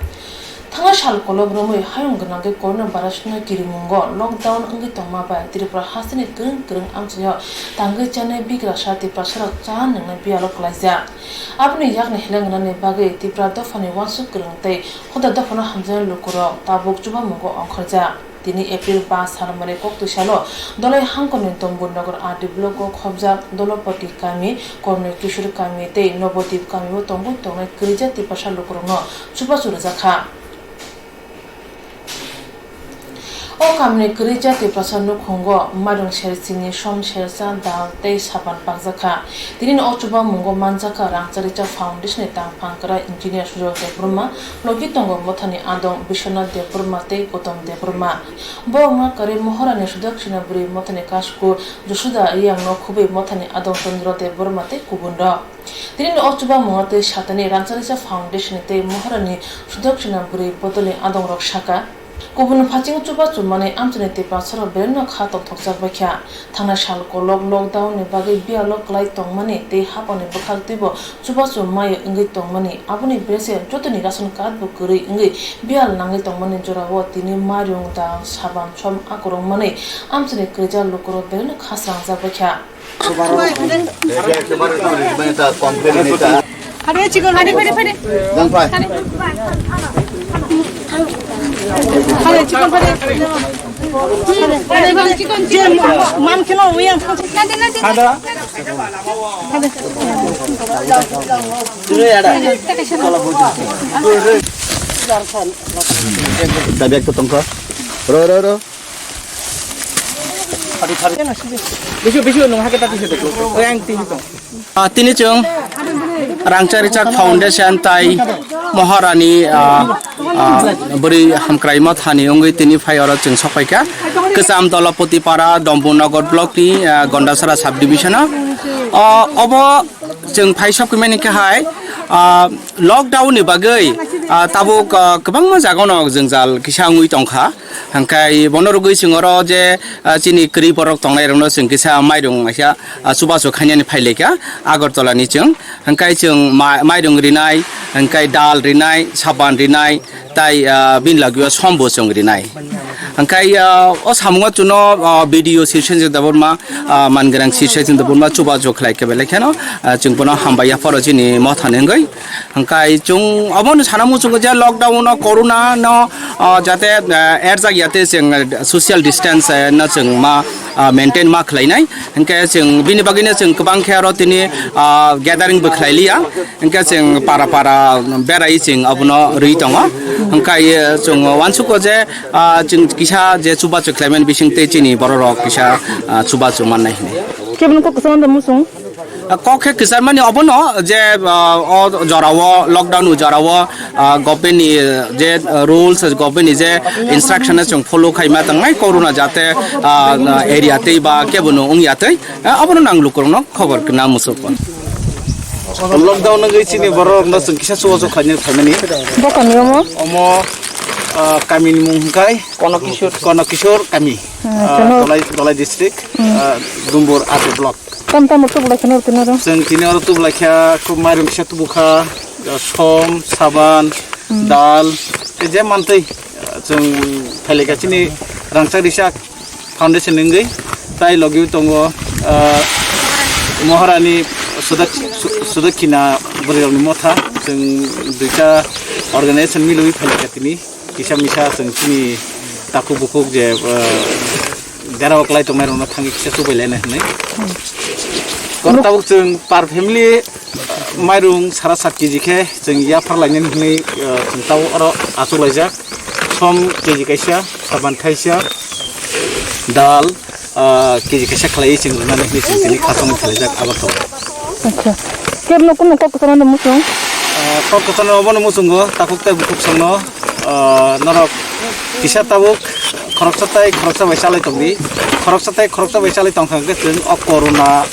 Thangnai sal kolok romwi hayung gwnangwi Corona virus no kirimungo lockdown wngwi tongma bai Tripura hasteni kwrwng kwrwng amchaio tangwi chanai bigrasa Tiprasarok cha nwngnai biyalo kwlaijak. Aboni yakni heleng wngnani bagwi Tripura dophani uansuk kwrwng tei hoda dophano hamjaknai lukurok tabuk chubamungo ongkhorjak. Tini April ba salmani koktwi salo Dolai hangkoni Dombur Nagar R D block o khobjak Dolopoti kami, Kornoi Kishore kami tei Nobodip kamio tongwi tongnai kwrwija Tiprasa lukurokno chubachu rwjakha. O kamini kwrwija Tiprasa nukhungo mairung serchini, som sersa, dal tei saban pakjakha. Tinini o chubamungo manjakha Rangchak Richa Foundation ni tangphang kwrak engineer Sujok Debbarma, logi tongo mothani adong Biswanath Debbarma tei Gautam Debbarma. Borokno kwrwi Mohorani Sudakshina Bwrwi Mothani Kasku Josuda Riyangno khubui mothani adong Chandra Debbarma tei kubunrok. Tinini o chubamungo tei satani Rangchak Richa Foundation tei Mohorani Sudakshina Bwrwi bodolni adongrok saka, kubun phaichingo chubachu manwi amchaini Tiprasarok belaino kha tongthokjak baikha. Thangnai sal kolok lockdown ni bagwi biyalo kwlai tongmani tei haphangni bwkhak twibo chubachu mai wngwi tongmani, aboni bere se jotoni ration card bo kwrwi wngwi biyal nangwi tongmani jorao tini mairung, dal, saban, som akorok manwi amchaini kwrwija lukurok belaino kha srangjak baikha. Hade chikon, hade, hade, hade. Hade chikon, hade. Hade, hade, chikon, je man kheno uyang. Hade, hade. Hade. Dabi ekta tongkha. Ro, ro, ro. Bisu, bisu, nung hake tati se deko. Oi, ang tini tong. Ah, tini chwng Rangchak Richak Foundation tai Moharani, ah, ah, bwrwi hamkraima thani wngwi tini phai oro chwng sokphaikha. Kwcham Dolopoti Para, Dombur Nagar block ni, ah, Gondasara sub division o. O, obo chwng phai sokphaimani khe hai, ah, lockdown ni bagwi, ah, tabuk, ah, kwbangma jaga no jwngjal kisa wngwi tongkha. Hwnkhe bono rwgwi chwng oro je, ah, chini kwrwi borok tongnairokno chwng kisa mairung waisa, ah, chubachu khainani phailaikha Agartala ni chwng. Hwnkhe chwng ma-, mairung rinai, hwnkhe dal rinai, saban rinai, tai, ah, bini lagio sombo chwng rinai. Hwnkhe, ah, o samungo chuno, ah, B D O Sirsen Debbarma, ah, Mangrang Sirsen Debbarma chubachu khlaikha belai kheno, ah, chwng bono hambai yapharo chini mothani wngwi. Hwnkhe chwng obono sana muchungo je lockdown o corona no, O jate, ah, erjak yate chwng social distance, eh, no chwng ma, ah, maintain ma khlainai. Hinkhe chwng bini bagwino chwng kwbang khe aro tini, ah, gathering bo khlai liya. Hinkhe chwng para para berai chwng abono rwi tongo. Hinkhe, eh, chwng uansugo je, ah, chwng kisa je chubachu khlaimani bisingtwi chini bororok kisa, ah, chubachu mannai hinwi. Keboni kok kwchangma da muchung? Ah, kok khe kwcharmani obono je, ah, o jorao, lockdown o jorao, ah, government ni je, ah, rules, government ni je instruction chwng follow khaima tangnai, corona jate, ah, area tei ba kebono wngya tei, ah, obono nang lukurokno khobor kwna muchung. Lockdown wngwi chini bororokno chwng kisa chubachu khaina phaimani. Bo kami omo? Omo, ah, kamini mung hwnkhe Konokishor. Konokishor kami. Hmm, ah, chwng Dholai, Dholai district, hmm, ah, Dumbur R D block. Tam tam tubulai kheno tino ro. Chwng tini oro tubulai kha, khub mairum kisa tubu kha, som, saban, hmm, dal, tei je mantwi, chwng phailai kha chini Rangchak Risa Foundation wngwi, tai logi tongo, ah, Maharani Sudak-, Su-, Sudakhina bwrwirokni motha, chwng duita organization milwi phailai kha tini. Kisa misa chwng chini takhuk bukhuk je, eh, derao kwlai tongnai rokno thangwi kisa chubai laina hinwi. Kok tabuk chwng per family, eh, mairung sara sat K G khe chwng yaphar lainani hinwi, eh, chwng tabuk oro achuk laijak. Som K G kaisa, saban kaisa, dal, ah, K G kaisa khlaiwi chwng rwnani hinwi chwng tini khasongwi khailaijak Agartala. Acha. Kebno kunu kok kwchangma da muchung? Ah, kok kwchangma obono muchungo, takhuk tei bukhuk songno, ah, norok kisa tabuk khoroksa tei khoroksa bai chalai tongdi. Khoroksa tei khoroksa bai chalai tongkha hwnkhe chwng o corona,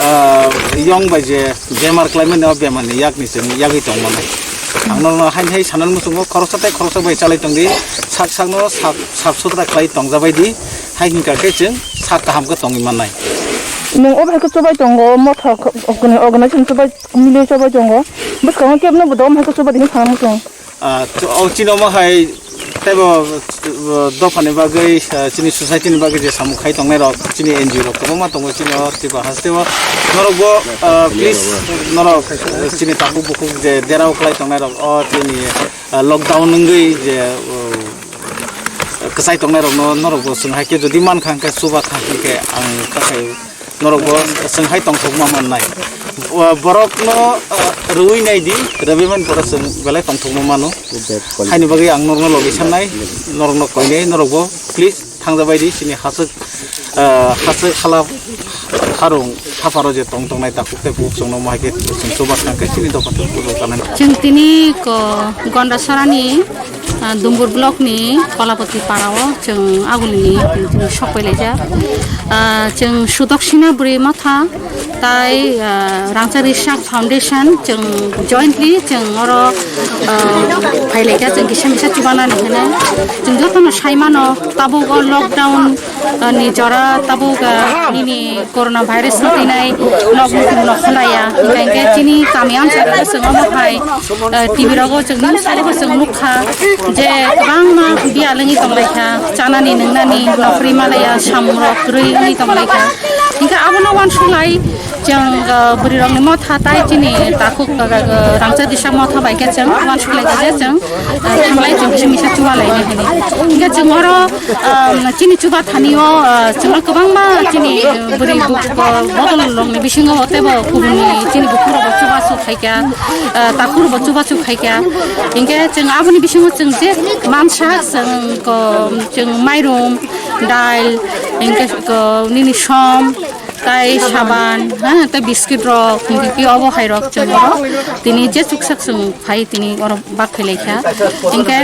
ah, yong bai je bemar klaimani o bemarni yakni chwng yagwi tongmanai. Ang norokno haini hai sanani muchungo khoroksa tei khoroksa bai chalai tongdi. Sak sakno sap, sap sutra khlai tongjabaidi. Hai hwnkha khe chwng sak kaham khe tongwi mannai. Nwng o hai khe chubai tongo, motha khe, organization chubai, milwi chubai tongo. Bwskango kebno bo dom hai khe chubai di hinwi sana muchung. Ah, o chini omo hai teibo, uh, dophani bagwi, uh, chini society ni bagwi je samung khai tongnai rok, chini N G O rok kwbangma tongo chini o Tripura hasteo. Norokbo, uh, please, norok, uh, chini takhuk bukhuk je derao khlai tongnai rok, o chini, uh, lockdown wngwi je, uh, kwchai tongnai rokno norokbo chwng hai khe jodi mankha hwnkhe chuba kha hwnkhe ang kakhai norokbo chwng hai tongthokma mannai. O borokno, ah, rwui naidi, rwui man borok chwng belai tongthokma mano. Haini bagwi ang norokno logi sannai, norokno koinai, norokbo please thangjabaidi chini haswk, ah, haswk hala harung hapharo je tong tongnai takhuk tei bukhuk chwngno mohai khe chwng chuba thang khe chini dophani bukhuk kanani. Chwng tini ko Gondasarani, ah, Dumbur block ni Kolapati para o chwng agulini chwng sokpai laijak. Ah, chwng Sudaksina bwrwi motha tai, ah, Rangchak Risa Foundation chwng jointly chwng oro, ah, phailaikha chwng kisa misa chubanani hinwi. Chwng jotono saimano tabuk o lockdown ni jora tabuk, ah, nini corona virus ni twi nai nok nukhung no kholaiya. Hinkhe chini kami amchara chwng omo hai, ah, T V rogo chwng news rogo chwng nukha je kwbangma biyal wngwi tonglaikha, chanani nwngnani nokri malaya samung rok kwrwi wngwi tonglaikha. Hinkhe abono uansuk lai chwng, ah, bwrwi rokni motha tai chini takhuk, ah, ah, Rangchak Risa motha bai khe chwng uansuk laikha je chwng, ah, thanglai chwng kisa misa chuba lainai hinwi. Hinkhe chwng oro, ah, chini chuba thani o, ah, chwngno kwbangma chini, ah, bwrwi bu-, ah, bodol rokni bisingo teibo kubuni chini bukhuk rokbo chubachu khaikha, ah, takhuk rokbo chubachu khaikha. Hinkhe chwng aboni bisingo chwng je mansa chwng ko, chwng mairum, dal, hinkhe ko nini som, tai saban, ha, tai biscuit rok, hinkhe ki obo hai rok chwng oro tini je chuksak chwng phai tini oro bak phailaikha. Hinkhe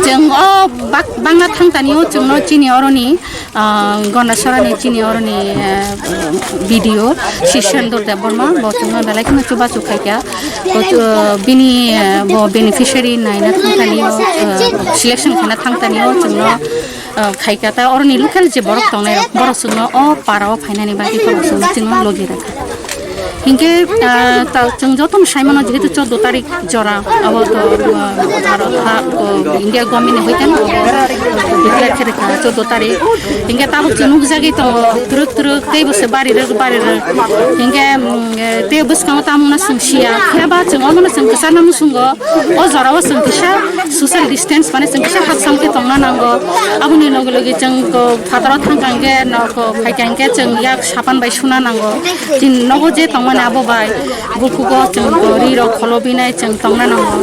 chwng o bak bangna thangtani o chwngno chini oroni, ah, Gondasarani chini oroni, ah, B D O Sisendra Debbarma bo chwngno belai kheno chubachu khaikha. Bo, ah, bini, ah, bo beneficiary naina thangtani o, ah, selection khaina thangtani o chwngno, ah, khaikha ta oroni local je borok tongnai rok, borok chwngno o para o phainani bagwi borok chwngno chwngno logi rwkha. Hinkhe, ah, ta-, chwng jotono sai mano, jehetu chordo tarik jora, abo to, ah, Bharat ha, o, India government ni hoite no, abo declare khe rwkha chordo tarik. Hinkhe tabuk chwng nukjagwi tongo, twrwk twrwk, teibo se bari rwk, bari rwk. Hinkhe, mm, eh, tei bwskango tamo wngna chwng siya, phiya ba chwng omono chwng kwchar no muchungo. O jorao chwng kisa social distance, mane chwng kisa hapsal khe tongna nango. Aboni loge loge chwng ko phataro thangkha hwnkhe, nok ko phaikha hwnkhe chwng yak sapan bai suna nango. Chini nogo je tongmani abo bai bukhugo chwng ko ri rok kholo binai chwng tongna nango.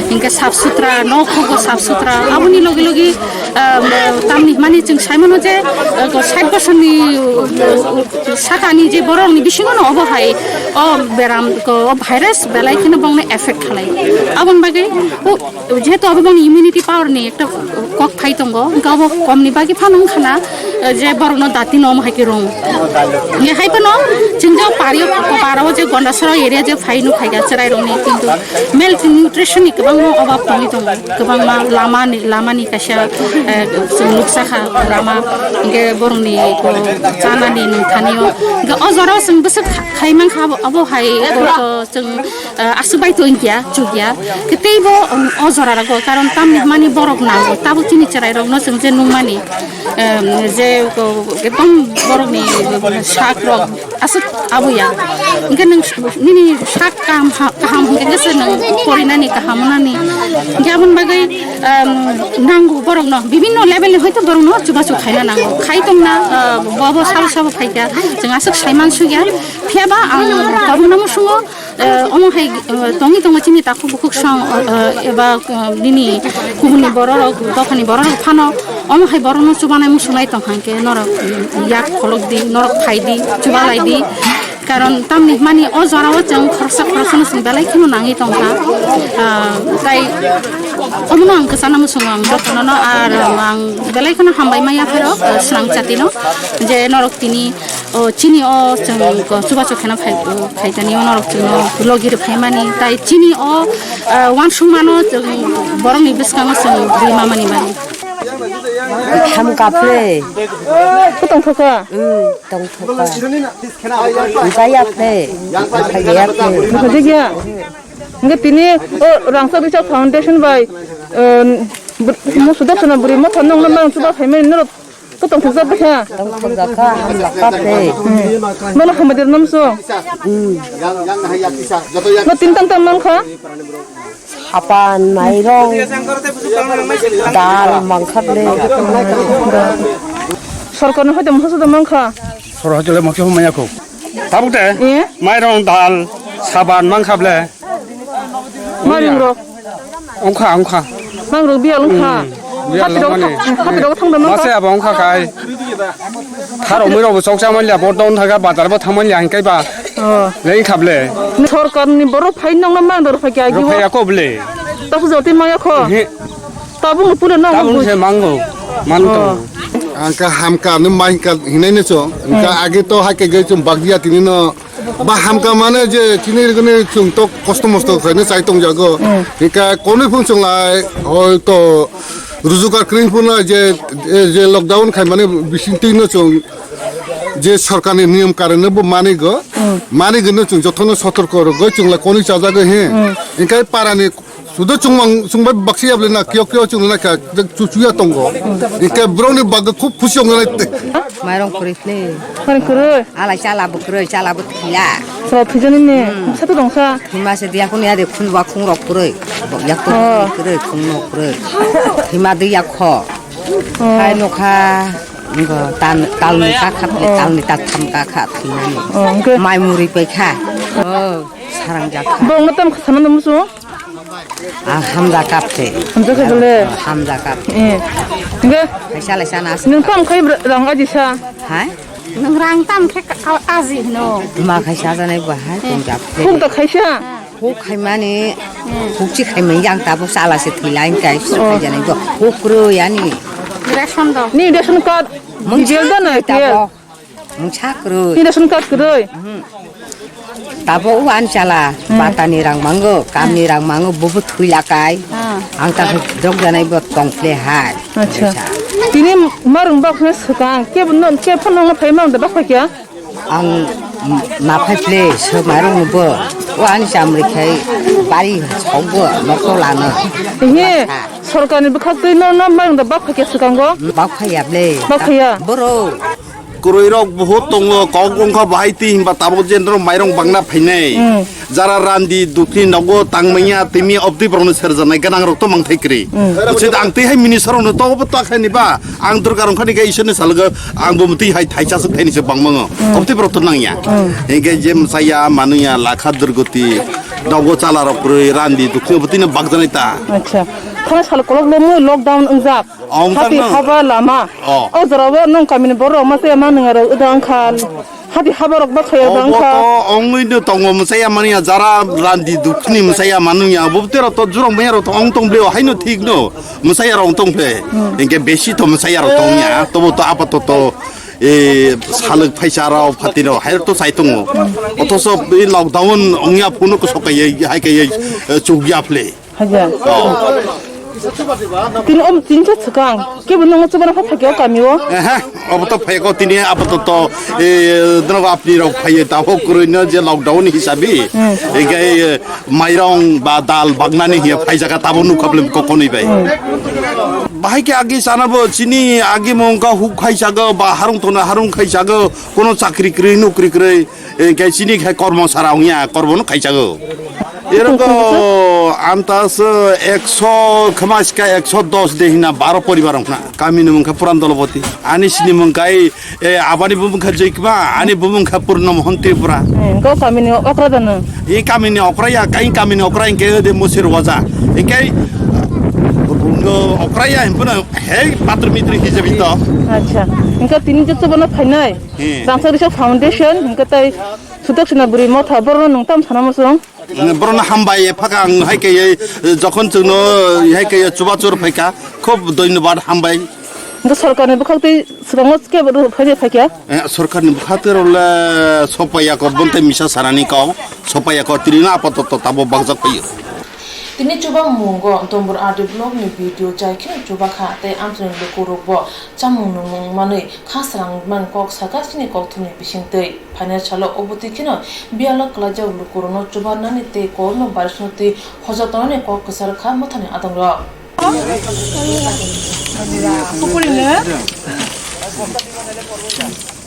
Hinkhe sap sutra, nok khugo sap sutra. Aboni loge loge, ah, tamni hwnmani chwng sai mano je, ah, ko sait bosorni, ah, sakani je borokni bisingo no obo hai o beram ko o virus belai kheno bongni effect khalai. Aboni bagwi o, jehetu abo bongni immunity power ni ekta kok phai tongo, hwnkhe abo komni bagwi phano wngkha na, je borokno dati no omo hai khe rwng. Nge hai phano chwng jang pari o, para o je Gondasara area je phai nuk phai kha chwrai rokni, kintu malnutrition ni kwbangma obab tongwi tongo, kwbangma lama ni, lama ni kaisa, eh, chwng nuksa kha lama, hwnkhe borokni, o, chanani nungthani o, hwnkhe o jora o chwng bwswk kha-, khai mankha abo, abo hai o, o, chwng, eh, aswk bai to wngya, chukya, khe teibo, um, o jora rogo, karon tamni hwnmani borok nango, tabuk chini chwrai rokno chwng je nungmani, em, je, o, ekdom borokni sak rok, aswk abo ya. Hwnkhe nwng nini sak kaham ha-, kaham hwnkhe se nwng porinani kaham wngnani. Hwnkhe aboni bagwi, um, nango borokno, bibinno level ni hoito borokno chubachu khaina nango. Khai tongna, uh, bo bo sabo sabo phaikha, chwng aswk saiman sukya. Phiya ba ang tabukno musungo, uh, omo hai, uh, tongwi tongo chini takhuk bukhuk song, uh, uh, eba, uh, nini kubuni bororok, dophani bororok phano omo hai borokno chubanai musungnai tongkha hwnkhe norok, um, yak kholok di, norok phai di, chubalai di. Karon tamni hwnmani o jorao chwng khoroksa khoroksano chwng belai kheno nangwi tongkha. Ah, tai omono ang kwchana muchungo ang jotono no, ar ang belai kheno hambai ma yapharo, ah, srang chatino je norok tini, o, chini o chwng ko chubachu kheno phai, phaikani o norok chwngno logi rwphaimani tai chini o, ah, uansukmano chwng borokni bwskango chwng rwima mani mani. Ham kaple. Kutong thoko? Hmm, tong thoko. Jaya phe. Jaya phe. Jaya. Nge tini o Rangsa Ducha Foundation bai, eh, br-, mo sudarsana buri mo thon nong nang chuba phaimani norok kutong thokjak bwkha. Tong thokjak kha, ham lak kha phe. Hmm. Nono hambai der nam so. Hmm. No tin tang tang mang kha. Sapan, mairong, dal, mangkha ble. Sorkar ni hoite mokhe soda mangkha. Sorkar hoite mokhe maya kho. Tabuk de? Eh? Mairong, dal, saban mangkha ble. Mairong rok. Ongkha, ongkha. Mairong rok biyal ongkha. Hmm. Biyal hati rok ongmani. Hati rok thang da mangkha. Mase abo ongkha kai. Tharok mui rok bo chokcha manliya, bo don thaga, bazar bo thang manliya, hinkhe ba. Oh. Lei khable. Sorkar ni borok phai nang na mang dor phai kya. Rok phai ako ble. Tapu jati maya kho. He. Tabu no pura na. Tabu se mango. Man to. Oh. Angka hamka no main ka hinai ne cho. Angka age to hai ke ge chum bagya tini no. Ba hamka mane je chini gini chung to kosto mosto khai ne chai tong jago. Hmm. Angka koni phung chung lai hoi to rujukar kring phung na je, je lockdown khai mane bising twi no chung je sorkar ni niyom karon no bo mani go. Hmm. Mani go no chung jotono sotorko rogo chung lai koni chajago he. Hmm. Angka para ni sudo chungmang, chungbai baksi yable na, kio kio chung na kha, chuchuya tongo. Ike brong ni bag khub khusi ong na. Mairong kwrwi phle. Mairong kwrwi. Alai chala bo kwrwi, chala bo thila. Chala thijani ne. Hmm. Sa to dong sa. Thima se dia kun ya de khun ba khung rok kwrwi. Bo yak to kwrwi, khung no kwrwi. Thima de yak kho. Oh. Hai no kha. Ngo tan, tal ni ka kha, tal ni ta tham ka kha thima ni. Oh, okay. Mai muri pai kha. Oh, sarang jak kha. Bo ngo tam kha sana dum su. Ah, hamja kap se. Hamja kap le. Ah, hamja kap. Eh. Hingke? Kaisa lai sana as. Nung tam khai rang aji sa. Hai? Nung rang tam khe ka-, ka-, aji hino. Ma kaisa janai bahai tong jak. Huk da kaisa. Huk khai mani. Huk chi khai mani yang tabo sala se thilai kai. Oh. Khai janai do. Huk ro yani. Ration do. Ni ration card. Mung bijel da na tabo. Mungsa kwrwi. Ni ration card kwrwi? Mhm. Tabo o ani chala, hmm, batani rang mango, kamni rang mango, bobo thwi lakai. Ah. Ang ta dok janai bo tong phle hai. Acha. Tini marung bak ne swkang, ke no, ke phano no phai mang da bak phai kya? Ang Ma phai phle se mairung bo. O ani chamri khai bari sokbo nokto lano. He, sorkarni bwkhak twi no, no mairung da bak phakya swkango? Bak phaya ble. Bak phaya? Boro. Kwrwi rok buhut tongo, kok wngkha bahai twi hinba tabuk je norok mairung bangna phainai. Hmm. Jara randi dukni nogo tangmanya timi obdi borokno serjaknai gwnang rok to mangthai kwrwi. Hmm. Uchi ang twi hai minister rokno to obo to khaini ba ang dorkar wngkha ni khe isor ni salgo ang bo twi hai thaisa swk thaini se bangmango. Hmm. Obdi borok to nangya. Hmm. Hinkhe je msaya manuya lakha durgoti nogo chala rok kwrwi randi dukni obo twi no bakjanai ta. Acha. Thana sal kolok lomo lockdown wngjak. Ong Happy tang nang. Haba lama. Oh. O jorao nung kamini borok ma se ma nung aro uda angkha. Happy haba rok ba khaya uda Obo angkha. To ongwi no tongo msaya mani ya jara randi dukni msaya manu ya bo tero to jurong maya ro to ong tong bleo haino thik no msaya ro ong tong phe. Hmm. Engke besi to msaya ro tong ya to bo to apa to to e salak phaisa ro phati ro hai to sai tongo. Otoso e lockdown ong ya phunu ko sokai hai kai chuk ya phle. Haja. Oh. Tini om tini cha swkang. Kebo nongo chubana pha phakya o kami o. Ehe, obo to phai ko tini apato to, eh, dano apni rok phai ta ho kurui no je lockdown hisabi. Hmm. Egai, eh, mairong ba dal bagnani hiya phai jaga tabo nuk khaplem ko konui bai. Hmm. Bahai ke agi sana bo chini agi mongka huk khai jaga ba harung tona harung khai jaga kono chakri kri nukri kri. Engke chini khai kormo sara ongya, kormo no khaichago. Eroko antas ekso khamaska ekso dos de hina baro poribar ongkha. Kami ni mungkha Puran Dolopoti. Ani sini mungkha e, e, abani bumungkha Joikma, ani bumungkha Purno Mohon Tripura. Eh, go kami ni okra dana. E kami ni okra ya, kai kami ni okra engke de musir waja. Engke okra ya hempuna hei patru mitru hijabi to. Acha. Engke tini jotto bana phainai. Hmm. Rangchak Risa Foundation, hingke tei Sudaksina Bwrwi Motha, borokno nwng tamo sana muchung? Borokno hambai, ephaka ang hai kaiye, jokhon chwngno hai kaiye chubachu rw phaikha, khub dhonyobad, hambai. Hingke sorkarni bwkhak twi swkango kebo rw phai phaikha? Eh, sorkarni bwkhak twi rwle sopaiya kok, bontai misa sanani kok, sopaiya kok, tini no apatot tabo bakjak phaio. Tini chubamungo Dombor R D block ni B D O chai kheno chubakha tei amchaini lukurokbo chamung nungmung manwi kha srangmani kok sakha chini kokthumni bisingtwi. Phainai salo obo twi kheno biyalo kwlaijak lukurokno chubanani tei kokno barisno twi hojak tongnani kok kwchar kha mothani adongrok.